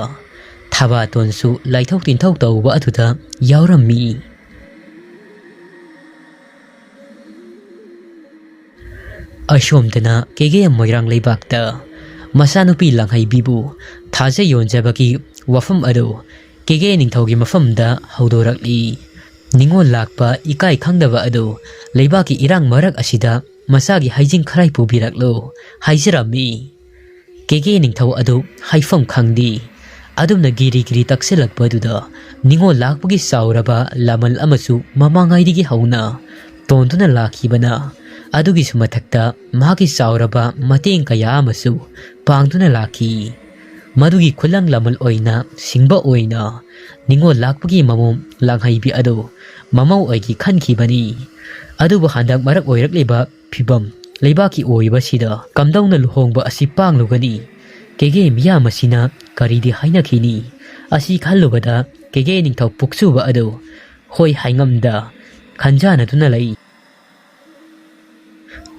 ꯊꯕꯥꯇꯣꯟꯁꯨ ꯂꯥꯏꯊꯧ ꯇꯤꯟꯊꯧ ꯇꯧꯕ ꯑꯗꯨꯗ ꯌꯥꯎꯔꯝꯃꯤ꯫ ꯑꯁꯣꯝꯗꯅ ꯀꯦꯒꯦ ꯃꯣꯏꯔꯥꯡ ꯂꯩꯕꯥꯛꯇ ꯃꯆꯥꯅꯨꯄꯤ ꯂꯥꯡꯍꯩꯕꯤꯕꯨ ꯊꯥꯖ ꯌꯣꯟꯖꯕꯒꯤ ꯋꯥꯐꯝ ꯑꯗꯨ ꯀꯦꯒꯦ ꯅꯤꯡꯊꯧꯒꯤ ꯃꯐꯝꯗ ꯍꯧꯗꯣꯔꯛꯂꯤ꯫ ꯅꯤꯉꯣꯜ ꯂꯥꯛꯄ ꯏꯀꯥꯏ ꯈꯪꯗꯕ ꯑꯗꯨ ꯂꯩꯕꯥꯛꯀꯤ ꯏꯔꯥꯡ ꯃꯔꯛ ꯑꯁꯤꯗ ꯃꯆꯥꯒꯤ ꯍꯩꯖꯤꯡ ꯈꯔꯥꯏ ꯄꯨꯕꯤꯔꯛꯂꯣ ꯍꯥꯏꯖꯔꯝꯃꯤ꯫ ꯀꯦꯒꯦ ꯅꯤꯡꯊꯧ ꯑꯗꯨ ꯍꯥꯏꯐꯝ ꯈꯪꯗꯦ꯫ ꯑꯗꯨꯝꯅ ꯒꯤꯔꯤ ꯒꯤꯔꯤ ꯇꯛꯁꯤꯜꯂꯛꯄꯗꯨꯗ ꯅꯤꯉꯣꯜ ꯂꯥꯛꯄꯒꯤ ꯆꯥꯎꯔꯕ ꯂꯃꯜ ꯑꯃꯁꯨ ꯃꯃꯥꯡꯉꯩꯗꯒꯤ ꯍꯧꯅ ꯇꯣꯟꯗꯨꯅ ꯂꯥꯛꯈꯤꯕꯅ ꯑꯗꯨꯒꯤꯁꯨ ꯃꯊꯛꯇ ꯃꯍꯥꯛꯀꯤ ꯆꯥꯎꯔꯕ ꯃꯇꯦꯡ ꯀꯌꯥ ꯑꯃꯁꯨ ꯄꯥꯡꯗꯨꯅ ꯂꯥꯛꯈꯤ꯫ ꯃꯗꯨꯒꯤ ꯈꯨꯂꯪ ꯂꯃꯜ ꯑꯣꯏꯅ ꯁꯤꯡꯕ ꯑꯣꯏꯅ ꯅꯤꯉꯣꯜ ꯂꯥꯛꯄꯒꯤ ꯃꯃꯣꯝ ꯂꯥꯡꯍꯩꯕꯤ ꯑꯗꯨ ꯃꯃꯧ ꯑꯣꯏꯒꯦ ꯈꯟꯈꯤꯕꯅꯤ꯫ ꯑꯗꯨꯕꯨ ꯍꯟꯗꯛ ꯃꯔꯛ ꯑꯣꯏꯔꯛꯂꯤꯕ ꯐꯤꯕꯝ ꯂꯩꯕꯥꯛꯀꯤ ꯑꯣꯏꯕꯁꯤꯗ ꯀꯝꯗꯧꯅ ꯂꯨꯍꯣꯡꯕ ꯑꯁꯤ ꯄꯥꯡꯂꯨꯒꯅꯤ? ꯀꯦꯒꯦ ꯃꯤꯌꯥꯝ ꯑꯁꯤꯅ ꯀꯔꯤꯗꯤ ꯍꯥꯏꯅꯈꯤꯅꯤ? ꯑꯁꯤ ꯈꯜꯂꯨꯕꯗ ꯀꯦꯒꯦ ꯅꯤꯡꯊꯧ ꯄꯨꯛꯆꯨꯕ ꯑꯗꯨ ꯍꯣꯏ ꯍꯥꯏꯉꯝꯗ ꯈꯟꯖꯥꯅꯗꯨꯅ ꯂꯩ꯫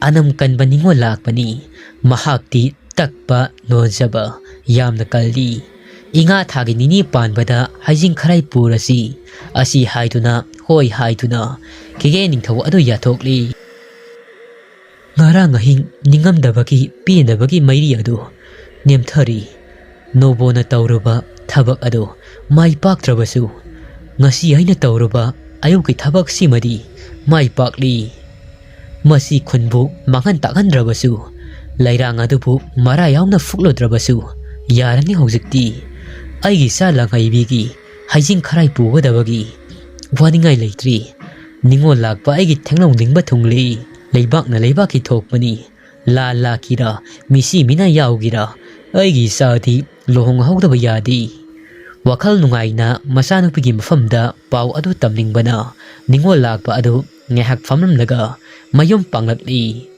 ꯑꯅꯝ ꯀꯟꯕ ꯅꯤꯉꯣꯜ ꯂꯥꯛꯄꯅꯤ꯫ ꯃꯍꯥꯛꯇꯤ ꯇꯛꯄ ꯅꯣꯟꯖꯕ ꯌꯥꯝꯅ ꯀꯜꯂꯤ꯫ ꯏꯉꯥ ꯊꯥꯒꯤ ꯅꯤꯅꯤ ꯄꯥꯟꯕꯗ ꯍꯩꯖꯤꯡ ꯈꯔꯥꯏ ꯄꯨꯔꯁꯤ꯫ ꯑꯁꯤ ꯍꯥꯏꯗꯨꯅ, ꯍꯣꯏ ꯍꯥꯏꯗꯨꯅ, ꯀꯦꯒꯦ ꯅꯤꯡꯊꯧ ꯑꯗꯨ ꯌꯥꯊꯣꯛꯂꯤ꯫ ꯉꯔꯥꯡ ꯑꯍꯤꯡ ꯅꯤꯡꯉꯝꯗꯕꯒꯤ ꯄꯦꯟꯗꯕꯒꯤ ꯃꯩꯔꯤ ꯑꯗꯨ ꯅꯦꯝꯊꯔꯤ꯫ ꯅꯣꯕꯣꯅ ꯇꯧꯔꯨꯕ ꯊꯕꯛ ꯑꯗꯨ ꯃꯥꯏ ꯄꯥꯛꯇ꯭ꯔꯕꯁꯨ, ꯉꯁꯤ ꯑꯩꯅ ꯇꯧꯔꯨꯕ ꯑꯌꯨꯛꯀꯤ ꯊꯕꯛꯁꯤꯃꯗꯤ ꯃꯥꯏ ꯄꯥꯛꯂꯤ꯫ ꯃꯁꯤ ꯈꯨꯟꯕꯨ ꯃꯥꯡꯍꯟ ꯇꯥꯛꯍꯟꯗ꯭ꯔꯕꯁꯨ, ꯂꯩꯔꯥꯡ ꯑꯗꯨꯕꯨ ꯃꯔꯥ ꯌꯥꯎꯅ ꯐꯨꯛꯂꯨꯗ꯭ꯔꯕꯁꯨ ꯌꯥꯔꯅꯤ ꯍꯧꯖꯤꯛꯇꯤ꯫ ꯑꯩꯒꯤ ꯏꯆꯥ ꯂꯥꯡꯍꯩꯕꯤꯒꯤ ꯍꯩꯖꯤꯡ ꯈꯔꯥꯏ ꯄꯨꯒꯗꯕꯒꯤ ꯋꯥꯅꯤꯡꯉꯥꯏ ꯂꯩꯇ꯭ꯔꯤ꯫ ꯅꯤꯉꯣꯜ ꯂꯥꯛꯄ ꯑꯩꯒꯤ ꯊꯦꯡꯂꯧ ꯅꯤꯡꯕ ꯊꯨꯡꯂꯤ꯫ ꯂꯩꯕꯥꯛꯅ ꯂꯩꯕꯥꯛꯀꯤ ꯊꯣꯛꯄꯅꯤ꯫ ꯂꯥꯟ ꯂꯥꯛꯀꯤꯔꯥ, ꯃꯤꯁꯤ ꯃꯤꯅꯥ ꯌꯥꯎꯒꯤꯔꯥ, ꯑꯩꯒꯤ ꯏꯆꯥꯗꯤ ꯂꯨꯍꯣꯡꯍꯧꯗꯕ ꯌꯥꯗꯦ꯫ ꯋꯥꯈꯜ ꯅꯨꯡꯉꯥꯏꯅ ꯃꯆꯥꯅꯨꯄꯤꯒꯤ ꯃꯐꯝꯗ ꯄꯥꯎ ꯑꯗꯨ ꯇꯝꯅꯤꯡꯕꯅ ꯅꯤꯉꯣꯜ ꯂꯥꯛꯄ ꯑꯗꯨ ꯉꯥꯏꯍꯥꯛ ꯐꯝꯂꯝꯂꯒ ꯃꯌꯨꯝ ꯄꯥꯡꯂꯛꯂꯤ꯫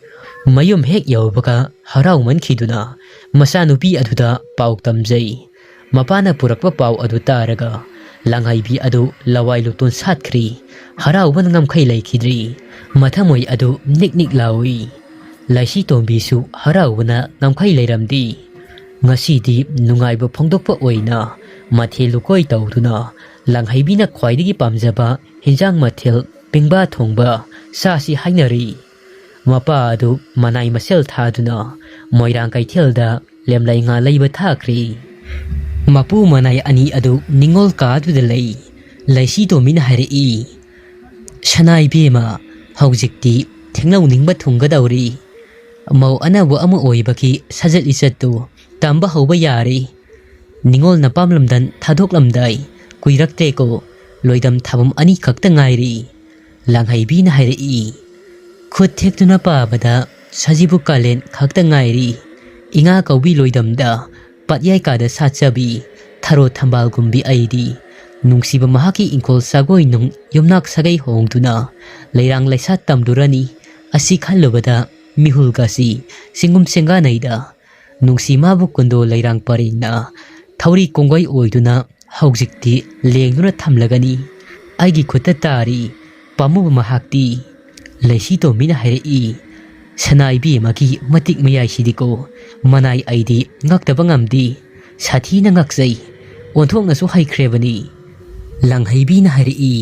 ꯃꯌꯨꯝ ꯍꯦꯛ ꯌꯧꯕꯒ ꯍꯔꯥꯎꯃꯟꯈꯤꯗꯨꯅ ꯃꯆꯥꯅꯨꯄꯤ ꯑꯗꯨꯗ ꯄꯥꯎ ꯇꯝꯖꯩ꯫ ꯃꯄꯥꯅ ꯄꯨꯔꯛꯄ ꯄꯥꯎ ꯑꯗꯨ ꯇꯥꯔꯒ ꯂꯥꯡꯍꯩꯕꯤ ꯑꯗꯨ ꯂꯋꯥꯏ ꯂꯨꯇꯣꯟ ꯁꯥꯠꯈ꯭ꯔꯤ꯫ ꯍꯔꯥꯎꯕꯅ ꯉꯝꯈꯩ ꯂꯩꯈꯤꯗ꯭ꯔꯤ꯫ ꯃꯊꯃꯣꯏ ꯑꯗꯨ ꯅꯤꯛ ꯅꯤꯛ ꯂꯥꯎꯏ꯫ ꯂꯩꯁꯤ ꯇꯣꯝꯕꯤꯁꯨ ꯍꯔꯥꯎꯕꯅ ꯉꯝꯈꯩ ꯂꯩꯔꯝꯗꯦ꯫ ꯉꯁꯤꯗꯤ ꯅꯨꯡꯉꯥꯏꯕ ꯐꯣꯡꯗꯣꯛꯄ ꯑꯣꯏꯅ ꯃꯊꯦꯜ ꯂꯨꯀꯣꯏ ꯇꯧꯗꯨꯅ ꯂꯥꯡꯍꯩꯕꯤꯅ ꯈ꯭ꯋꯥꯏꯗꯒꯤ ꯄꯥꯝꯖꯕ ꯍꯤꯟꯖꯥꯡ ꯃꯊꯦꯜ ꯄꯦꯡꯕꯥ ꯊꯣꯡꯕ ꯆꯥꯁꯤ ꯍꯥꯏꯅꯔꯤ꯫ ꯃꯄꯥ ꯑꯗꯨ ꯃꯅꯥꯏ ꯃꯁꯦꯜ ꯊꯥꯗꯨꯅ ꯃꯣꯏꯔꯥꯡ ꯀꯩꯊꯦꯜꯗ ꯂꯦꯝꯂꯩ ꯉꯥ ꯂꯩꯕ ꯊꯥꯈ꯭ꯔꯦ꯫ ꯃꯄꯨ ꯃꯅꯥꯏ ꯑꯅꯤ ꯑꯗꯨ ꯅꯤꯉꯣꯜ ꯀꯥꯗꯨꯗ ꯂꯩ꯫ ꯂꯩꯁꯤ ꯇꯣꯝꯕꯤꯅ ꯍꯥꯏꯔꯛꯏ, "ꯁꯅꯥ ꯏꯕꯦꯝꯃ, ꯍꯧꯖꯤꯛꯇꯤ ꯊꯦꯡꯅꯧ ꯅꯤꯡꯕ ꯊꯨꯡꯒꯗꯧꯔꯤ꯫ ꯃꯧ ꯑꯅꯧꯕ ꯑꯃ ꯑꯣꯏꯕꯒꯤ ꯁꯥꯖꯠ ꯂꯤꯆꯠꯇꯨ ꯇꯝꯕ ꯍꯧꯕ ꯌꯥꯔꯦ꯫ ꯅꯤꯉꯣꯜꯅ ꯄꯥꯝꯂꯝꯗꯟ ꯊꯥꯗꯣꯛꯂꯝꯗꯥꯏ ꯀꯨꯏꯔꯛꯇ꯭ꯔꯦꯀꯣ, ꯂꯣꯏꯗꯝ ꯊꯥꯕꯝ ꯑꯅꯤꯈꯛꯇ ꯉꯥꯏꯔꯤ"꯫ ꯂꯥꯡꯍꯩꯕꯤꯅ ꯍꯥꯏꯔꯛꯏ, "ꯈꯨꯠ ꯊꯦꯛꯇꯨꯅ ꯄꯥꯕꯗ ꯁꯖꯤꯕꯨ ꯀꯥꯂꯦꯟ ꯈꯛꯇ ꯉꯥꯏꯔꯤ꯫ ꯏꯉꯥ ꯀꯧꯕꯤ ꯂꯣꯏꯗꯝꯗ ꯄꯥꯠꯌꯥꯏ ꯀꯥꯗ ꯁꯥꯠꯆꯕꯤ ꯊꯔꯣ ꯊꯝꯕꯥꯜꯒꯨꯝꯕꯤ ꯑꯩꯗꯤ ꯅꯨꯡꯁꯤꯕ ꯃꯍꯥꯛꯀꯤ ꯏꯪꯈꯣꯜ ꯁꯥꯒꯣꯏ ꯅꯨꯡ ꯌꯨꯝꯅꯥꯛ ꯁꯥꯒꯩ ꯍꯣꯡꯗꯨꯅ ꯂꯩꯔꯥꯡ ꯂꯩꯁꯥꯠ ꯇꯝꯂꯨꯔꯅꯤ꯫ ꯑꯁꯤ ꯈꯜꯂꯨꯕꯗ ꯃꯤꯍꯨꯜꯒꯁꯤ ꯆꯤꯡꯒꯨꯝ ꯆꯦꯡꯒꯥꯅꯩꯗ꯫ ꯅꯨꯡꯁꯤ ꯃꯥꯕꯨ ꯀꯨꯟꯗꯣ ꯂꯩꯔꯥꯡ ꯄꯔꯦꯡꯅ ꯊꯧꯔꯤ ꯀꯣꯡꯒꯩ ꯑꯣꯏꯗꯨꯅ ꯍꯧꯖꯤꯛꯇꯤ ꯂꯦꯡꯗꯨꯅ ꯊꯝꯂꯒꯅꯤ꯫ ꯑꯩꯒꯤ ꯈꯨꯠꯇ ꯇꯥꯔꯤ ꯄꯥꯝꯃꯨꯕ ꯃꯍꯥꯛꯇꯤ"꯫ ꯂꯩꯁꯤ ꯇꯣꯝꯕꯤꯅ ꯍꯥꯏꯔꯛꯏ, "ꯁꯅꯥ ꯏꯕꯦꯝꯃꯒꯤ ꯃꯇꯤꯛ ꯃꯌꯥꯏꯁꯤꯗꯤꯀꯣ, ꯃꯅꯥꯏ ꯑꯩꯗꯤ ꯉꯛꯇꯕ ꯉꯝꯗꯦ, ꯁꯥꯊꯤꯅ ꯉꯛꯆꯩ, ꯑꯣꯟꯊꯣꯛꯅꯁꯨ ꯍꯩꯈ꯭ꯔꯦꯕꯅꯤ"꯫ ꯂꯪꯍꯩꯕꯤꯅ ꯍꯥꯏꯔꯛꯏ,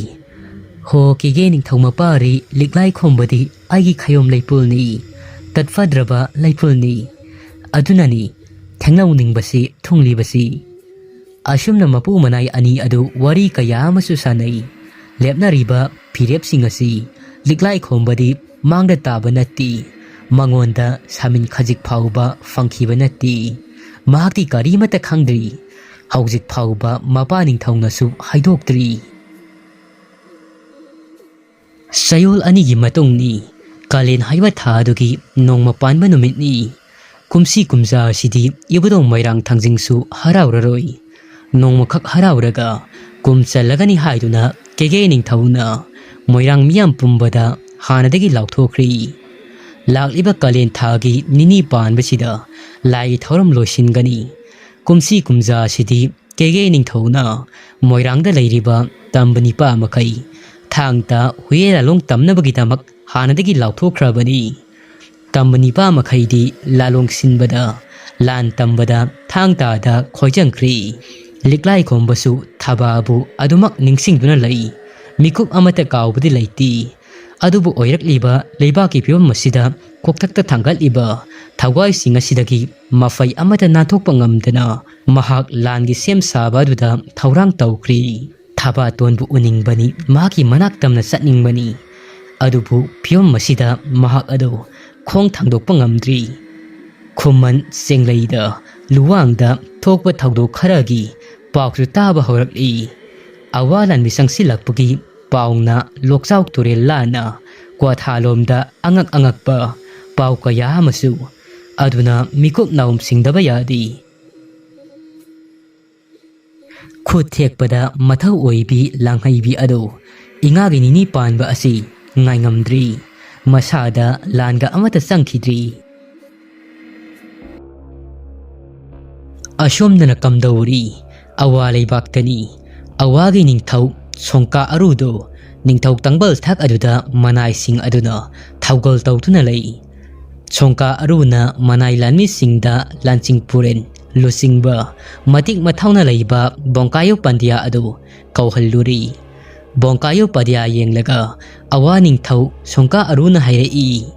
"ꯍꯣ ꯀꯦꯒꯦ ꯅꯤꯡꯊꯧ ꯃꯄꯥꯔꯤ, ꯂꯤꯛꯂꯥꯏ ꯈꯣꯝꯕꯗꯤ ꯑꯩꯒꯤ ꯈꯌꯣꯝ ꯂꯩꯄꯨꯜꯅꯤ, ꯇꯠꯐꯗ꯭ꯔꯕ ꯂꯩꯄꯨꯜꯅꯤ꯫ ꯑꯗꯨꯅꯅꯤ ꯊꯦꯡꯅꯧꯅꯤꯡꯕꯁꯤ ꯊꯨꯡꯂꯤꯕꯁꯤ"꯫ ꯑꯁꯨꯝꯅ ꯃꯄꯨ ꯃꯅꯥꯏ ꯑꯅꯤ ꯑꯗꯨ ꯋꯥꯔꯤ ꯀꯌꯥ ꯑꯃꯁꯨ ꯁꯥꯟꯅꯩ꯫ ꯂꯦꯞꯅꯔꯤꯕ ꯐꯤꯔꯦꯞꯁꯤꯡ ꯑꯁꯤ ꯂꯤꯛꯂꯥꯏ ꯈꯣꯝꯕꯗꯤ ꯃꯥꯡꯗ ꯇꯥꯕ ꯅꯠꯇꯦ, ꯃꯉꯣꯟꯗ ꯁꯥꯃꯤꯟ ꯈꯖꯤꯛ ꯐꯥꯎꯕ ꯐꯪꯈꯤꯕ ꯅꯠꯇꯦ꯫ ꯃꯍꯥꯛꯇꯤ ꯀꯔꯤꯃꯠꯇ ꯈꯪꯗ꯭ꯔꯤ꯫ ꯍꯧꯖꯤꯛ ꯐꯥꯎꯕ ꯃꯄꯥ ꯅꯤꯡꯊꯧꯅꯁꯨ ꯍꯥꯏꯗꯣꯛꯇ꯭ꯔꯤ꯫ ꯆꯌꯣꯜ ꯑꯅꯤꯒꯤ ꯃꯇꯨꯡꯅꯤ꯫ ꯀꯥꯂꯦꯟ ꯍꯥꯏꯕ ꯊꯥ ꯑꯗꯨꯒꯤ ꯅꯣꯡꯃ ꯄꯥꯟꯕ ꯅꯨꯃꯤꯠꯅꯤ꯫ ꯀꯨꯝꯁꯤ ꯀꯨꯝꯖꯥ ꯑꯁꯤꯗꯤ ꯏꯕꯨꯙꯧ ꯃꯣꯏꯔꯥꯡ ꯊꯥꯡꯖꯤꯡꯁꯨ ꯍꯔꯥꯎꯔꯔꯣꯏ꯫ ꯅꯣꯡꯃꯈꯛ ꯍꯔꯥꯎꯔꯒ ꯀꯨꯝ ꯆꯜꯂꯒꯅꯤ ꯍꯥꯏꯗꯨꯅ ꯀꯦꯒꯦ ꯅꯤꯡꯊꯧꯅ ꯃꯣꯏꯔꯥꯡ ꯃꯤꯌꯥꯝ ꯄꯨꯝꯕꯗ ꯍꯥꯟꯅꯗꯒꯤ ꯂꯥꯎꯊꯣꯛꯈ꯭ꯔꯤ꯫ ꯂꯥꯛꯂꯤꯕ ꯀꯥꯂꯦꯟ ꯊꯥꯒꯤ ꯅꯤꯅꯤ ꯄꯥꯟꯕꯁꯤꯗ ꯂꯥꯏꯒꯤ ꯊꯧꯔꯝ ꯂꯣꯏꯁꯤꯟꯒꯅꯤ꯫ ꯀꯨꯝꯁꯤ ꯀꯨꯝꯖꯥ ꯑꯁꯤꯗꯤ ꯀꯦꯒꯦ ꯅꯤꯡꯊꯧꯅ ꯃꯣꯏꯔꯥꯡꯗ ꯂꯩꯔꯤꯕ ꯇꯝꯕ ꯅꯤꯄꯥ ꯃꯈꯩ ꯊꯥꯡ ꯇꯥ ꯍꯨꯏꯌꯦ ꯂꯥꯂꯣꯡ ꯇꯝꯅꯕꯒꯤꯗꯃꯛ ꯍꯥꯟꯅꯗꯒꯤ ꯂꯥꯎꯊꯣꯛꯈ꯭ꯔꯕꯅꯤ꯫ ꯇꯝꯕ ꯅꯤꯄꯥ ꯃꯈꯩꯗꯤ ꯂꯥꯂꯣꯡ ꯁꯤꯟꯕꯗ, ꯂꯥꯟ ꯇꯝꯕꯗ ꯊꯥꯡ ꯇꯥꯗ ꯈꯣꯏꯖꯪꯈ꯭ꯔꯦ꯫ ꯂꯤꯛꯂꯥꯏ ꯈꯣꯝꯕꯁꯨ ꯊꯕꯥꯕꯨ ꯑꯗꯨꯃꯛ ꯅꯤꯡꯁꯤꯡꯗꯨꯅ ꯂꯩ꯫ ꯃꯤꯀꯨꯞ ꯑꯃꯠꯇ ꯀꯥꯎꯕꯗꯤ ꯂꯩꯇꯦ꯫ ꯑꯗꯨꯕꯨ ꯑꯣꯏꯔꯛꯂꯤꯕ ꯂꯩꯕꯥꯛꯀꯤ ꯐꯤꯕꯝ ꯑꯁꯤꯗ ꯀꯣꯛꯊꯛꯇ ꯊꯥꯡꯒꯠꯂꯤꯕ ꯊꯋꯥꯏꯁꯤꯡ ꯑꯁꯤꯗꯒꯤ ꯃꯐꯩ ꯑꯃꯠꯇ ꯅꯥꯟꯊꯣꯛꯄ ꯉꯝꯗꯅ ꯃꯍꯥꯛ ꯂꯥꯟꯒꯤ ꯁꯦꯝ ꯁꯥꯕ ꯑꯗꯨꯗ ꯊꯧꯔꯥꯡ ꯇꯧꯈ꯭ꯔꯤ꯫ ꯊꯕꯥꯇꯣꯟꯕꯨ ꯎꯅꯤꯡꯕꯅꯤ, ꯃꯍꯥꯛꯀꯤ ꯃꯅꯥꯛ ꯇꯝꯅ ꯆꯠꯅꯤꯡꯕꯅꯤ꯫ ꯑꯗꯨꯕꯨ ꯐꯤꯕꯝ ꯑꯁꯤꯗ ꯃꯍꯥꯛ ꯑꯗꯨ ꯈꯣꯡ ꯊꯥꯡꯗꯣꯛꯄ ꯉꯝꯗ꯭ꯔꯤ꯫ ꯈꯨꯃꯟ ꯆꯦꯡꯂꯩꯗ ꯂꯨꯋꯥꯡꯗ ꯊꯣꯛꯄ ꯊꯧꯗꯣꯛ ꯈꯔꯒꯤ ꯄꯥꯎꯁꯨ ꯇꯥꯕ ꯍꯧꯔꯛꯂꯤ꯫ ꯑꯋꯥ ꯂꯥꯟꯃꯤ ꯆꯪꯁꯤꯜꯂꯛꯄꯒꯤ ꯄꯥꯎꯅ ꯂꯣꯛꯆꯥꯎ ꯇꯨꯔꯦꯜ ꯂꯥꯟꯅ ꯀ꯭ꯋꯥꯊꯥꯂꯣꯝꯗ ꯑꯉꯛ ꯑꯉꯛꯄ ꯄꯥꯎ ꯀꯌꯥ ꯑꯃꯁꯨ ꯑꯗꯨꯅ ꯃꯤꯀꯨꯞ ꯅꯥꯎꯝ ꯁꯤꯡꯗꯕ ꯌꯥꯗꯦ꯫ ꯈꯨꯠ ꯊꯦꯛꯄꯗ ꯃꯊꯧ ꯑꯣꯏꯕꯤ ꯂꯥꯡꯍꯩꯕꯤ ꯑꯗꯨ ꯏꯉꯥꯒꯤ ꯅꯤꯅꯤ ꯄꯥꯟꯕ ꯑꯁꯤ ꯉꯥꯏꯉꯝꯗ꯭ꯔꯤ꯫ ꯃꯁꯥꯗ ꯂꯥꯟꯒ ꯑꯃꯠꯇ ꯆꯪꯈꯤꯗ꯭ꯔꯤ꯫ ꯑꯁꯣꯝꯗꯅ ꯀꯝꯗꯧꯔꯤ? ꯑꯋꯥ ꯂꯩꯕꯥꯛꯇꯅꯤ꯫ ꯑꯋꯥꯒꯤ ꯅꯤꯡꯊꯧ ꯁꯣꯡꯀꯥ ꯑꯔꯨꯗꯣ ꯅꯤꯡꯊꯧ ꯇꯥꯡꯕꯜ ꯊꯥꯛ ꯑꯗꯨꯗ ꯃꯅꯥꯏꯁꯤꯡ ꯑꯗꯨꯅ ꯊꯧꯒꯜ ꯇꯧꯗꯨꯅ ꯂꯩ꯫ ꯁꯣꯡꯀꯥ ꯑꯔꯨꯅ ꯃꯅꯥꯏ ꯂꯥꯟꯃꯤꯁꯤꯡꯗ ꯂꯥꯟꯆꯤꯡ ꯄꯨꯔꯦꯟ ꯂꯨꯆꯤꯡꯕ ꯃꯇꯤꯛ ꯃꯊꯧꯅ ꯂꯩꯕ ꯕꯣꯡꯀꯥꯌꯣ ꯄꯥꯟꯗ꯭ꯌꯥ ꯑꯗꯨ ꯀꯧꯍꯜꯂꯨꯔꯤ꯫ ꯕꯣꯡꯀꯥꯌꯣ ꯄꯥꯟꯗ꯭ꯌꯥ ꯌꯦꯡꯂꯒ ꯑꯋꯥ ꯅꯤꯡꯊꯧ ꯁꯣꯡꯀꯥ ꯑꯔꯨꯅ ꯍꯥꯏꯔꯛꯏ,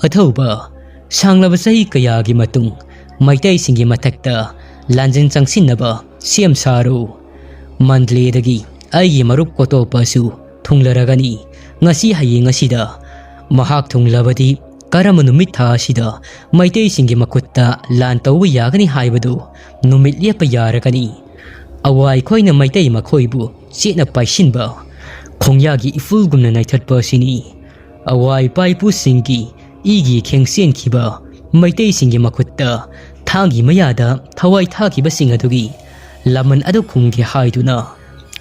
"ꯑꯊꯧꯕ, ꯁꯥꯡꯂꯕ ꯆꯍꯤ ꯀꯌꯥꯒꯤ ꯃꯇꯨꯡ ꯃꯩꯇꯩꯁꯤꯡꯒꯤ ꯃꯊꯛꯇ ꯂꯥꯟꯖꯦꯟ ꯆꯪꯁꯤꯟꯅꯕ ꯁꯦꯝ ꯁꯥꯔꯨ꯫ ꯃꯟꯗꯂꯦꯗꯒꯤ ꯑꯩꯒꯤ ꯃꯔꯨꯞ ꯀꯣꯇꯣꯞꯄꯁꯨ ꯊꯨꯡꯂꯔꯒꯅꯤ꯫ ꯉꯁꯤ ꯍꯌꯦꯡ ꯑꯁꯤꯗ ꯃꯍꯥꯛ ꯊꯨꯡꯂꯕꯗꯤ ꯀꯔꯝꯕ ꯅꯨꯃꯤꯠ ꯊꯥ ꯑꯁꯤꯗ ꯃꯩꯇꯩꯁꯤꯡꯒꯤ ꯃꯈꯨꯠꯇ ꯂꯥꯟ ꯇꯧꯕ ꯌꯥꯒꯅꯤ ꯍꯥꯏꯕꯗꯨ ꯅꯨꯃꯤꯠ ꯂꯦꯞꯄ ꯌꯥꯔꯒꯅꯤ꯫ ꯑꯋꯥ ꯑꯩꯈꯣꯏꯅ ꯃꯩꯇꯩ ꯃꯈꯣꯏꯕꯨ ꯆꯦꯠꯅ ꯄꯥꯏꯁꯤꯟꯕ ꯈꯣꯡꯌꯥꯒꯤ ꯏꯐꯨꯜꯒꯨꯝꯅ ꯅꯩꯊꯠꯄ ꯑꯁꯤꯅꯤ꯫ ꯑꯋꯥ ꯏꯄꯥ ꯏꯄꯨꯁꯤꯡꯒꯤ ꯏꯒꯤ ꯏꯈꯦꯡ ꯆꯦꯟꯈꯤꯕ ꯃꯩꯇꯩꯁꯤꯡꯒꯤ ꯃꯈꯨꯠꯇ ꯊꯥꯡꯒꯤ ꯃꯌꯥꯗ ꯊꯋꯥꯏ ꯊꯥꯈꯤꯕꯁꯤꯡ ꯑꯗꯨꯒꯤ ꯂꯃꯟ ꯑꯗꯨ ꯈꯨꯝꯒꯦ ꯍꯥꯏꯗꯨꯅ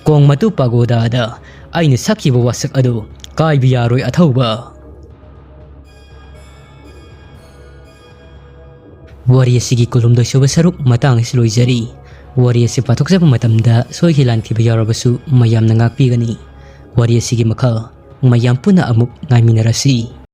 ꯀꯣꯡꯃꯇꯨ ꯄꯥꯒꯣꯗꯥꯗ ꯑꯩꯅ ꯁꯛꯈꯤꯕ ꯋꯥꯁꯛ ꯑꯗꯨ ꯀꯥꯏꯕ ꯌꯥꯔꯣꯏ ꯑꯊꯧꯕ"꯫ ꯋꯥꯔꯤ ꯑꯁꯤꯒꯤ ꯀꯨꯟꯍꯨꯝꯗꯣꯏ ꯁꯨꯕ ꯁꯔꯨꯛ ꯃꯇꯥꯡ ꯑꯁꯤ ꯂꯣꯏꯖꯔꯤ꯫ ꯋꯥꯔꯤ ꯑꯁꯤ ꯄꯥꯊꯣꯛꯆꯕ ꯃꯇꯝꯗ ꯁꯣꯏꯈꯤ ꯂꯥꯟꯈꯤꯕ ꯌꯥꯎꯔꯕꯁꯨ ꯃꯌꯥꯝꯅ ꯉꯥꯛꯄꯤꯒꯅꯤ꯫ ꯋꯥꯔꯤ ꯑꯁꯤꯒꯤ ꯃꯈꯥ ꯃꯌꯥꯝ ꯄꯨꯟꯅ ꯑꯃꯨꯛ ꯉꯥꯏꯃꯤꯟꯅꯔꯁꯤ꯫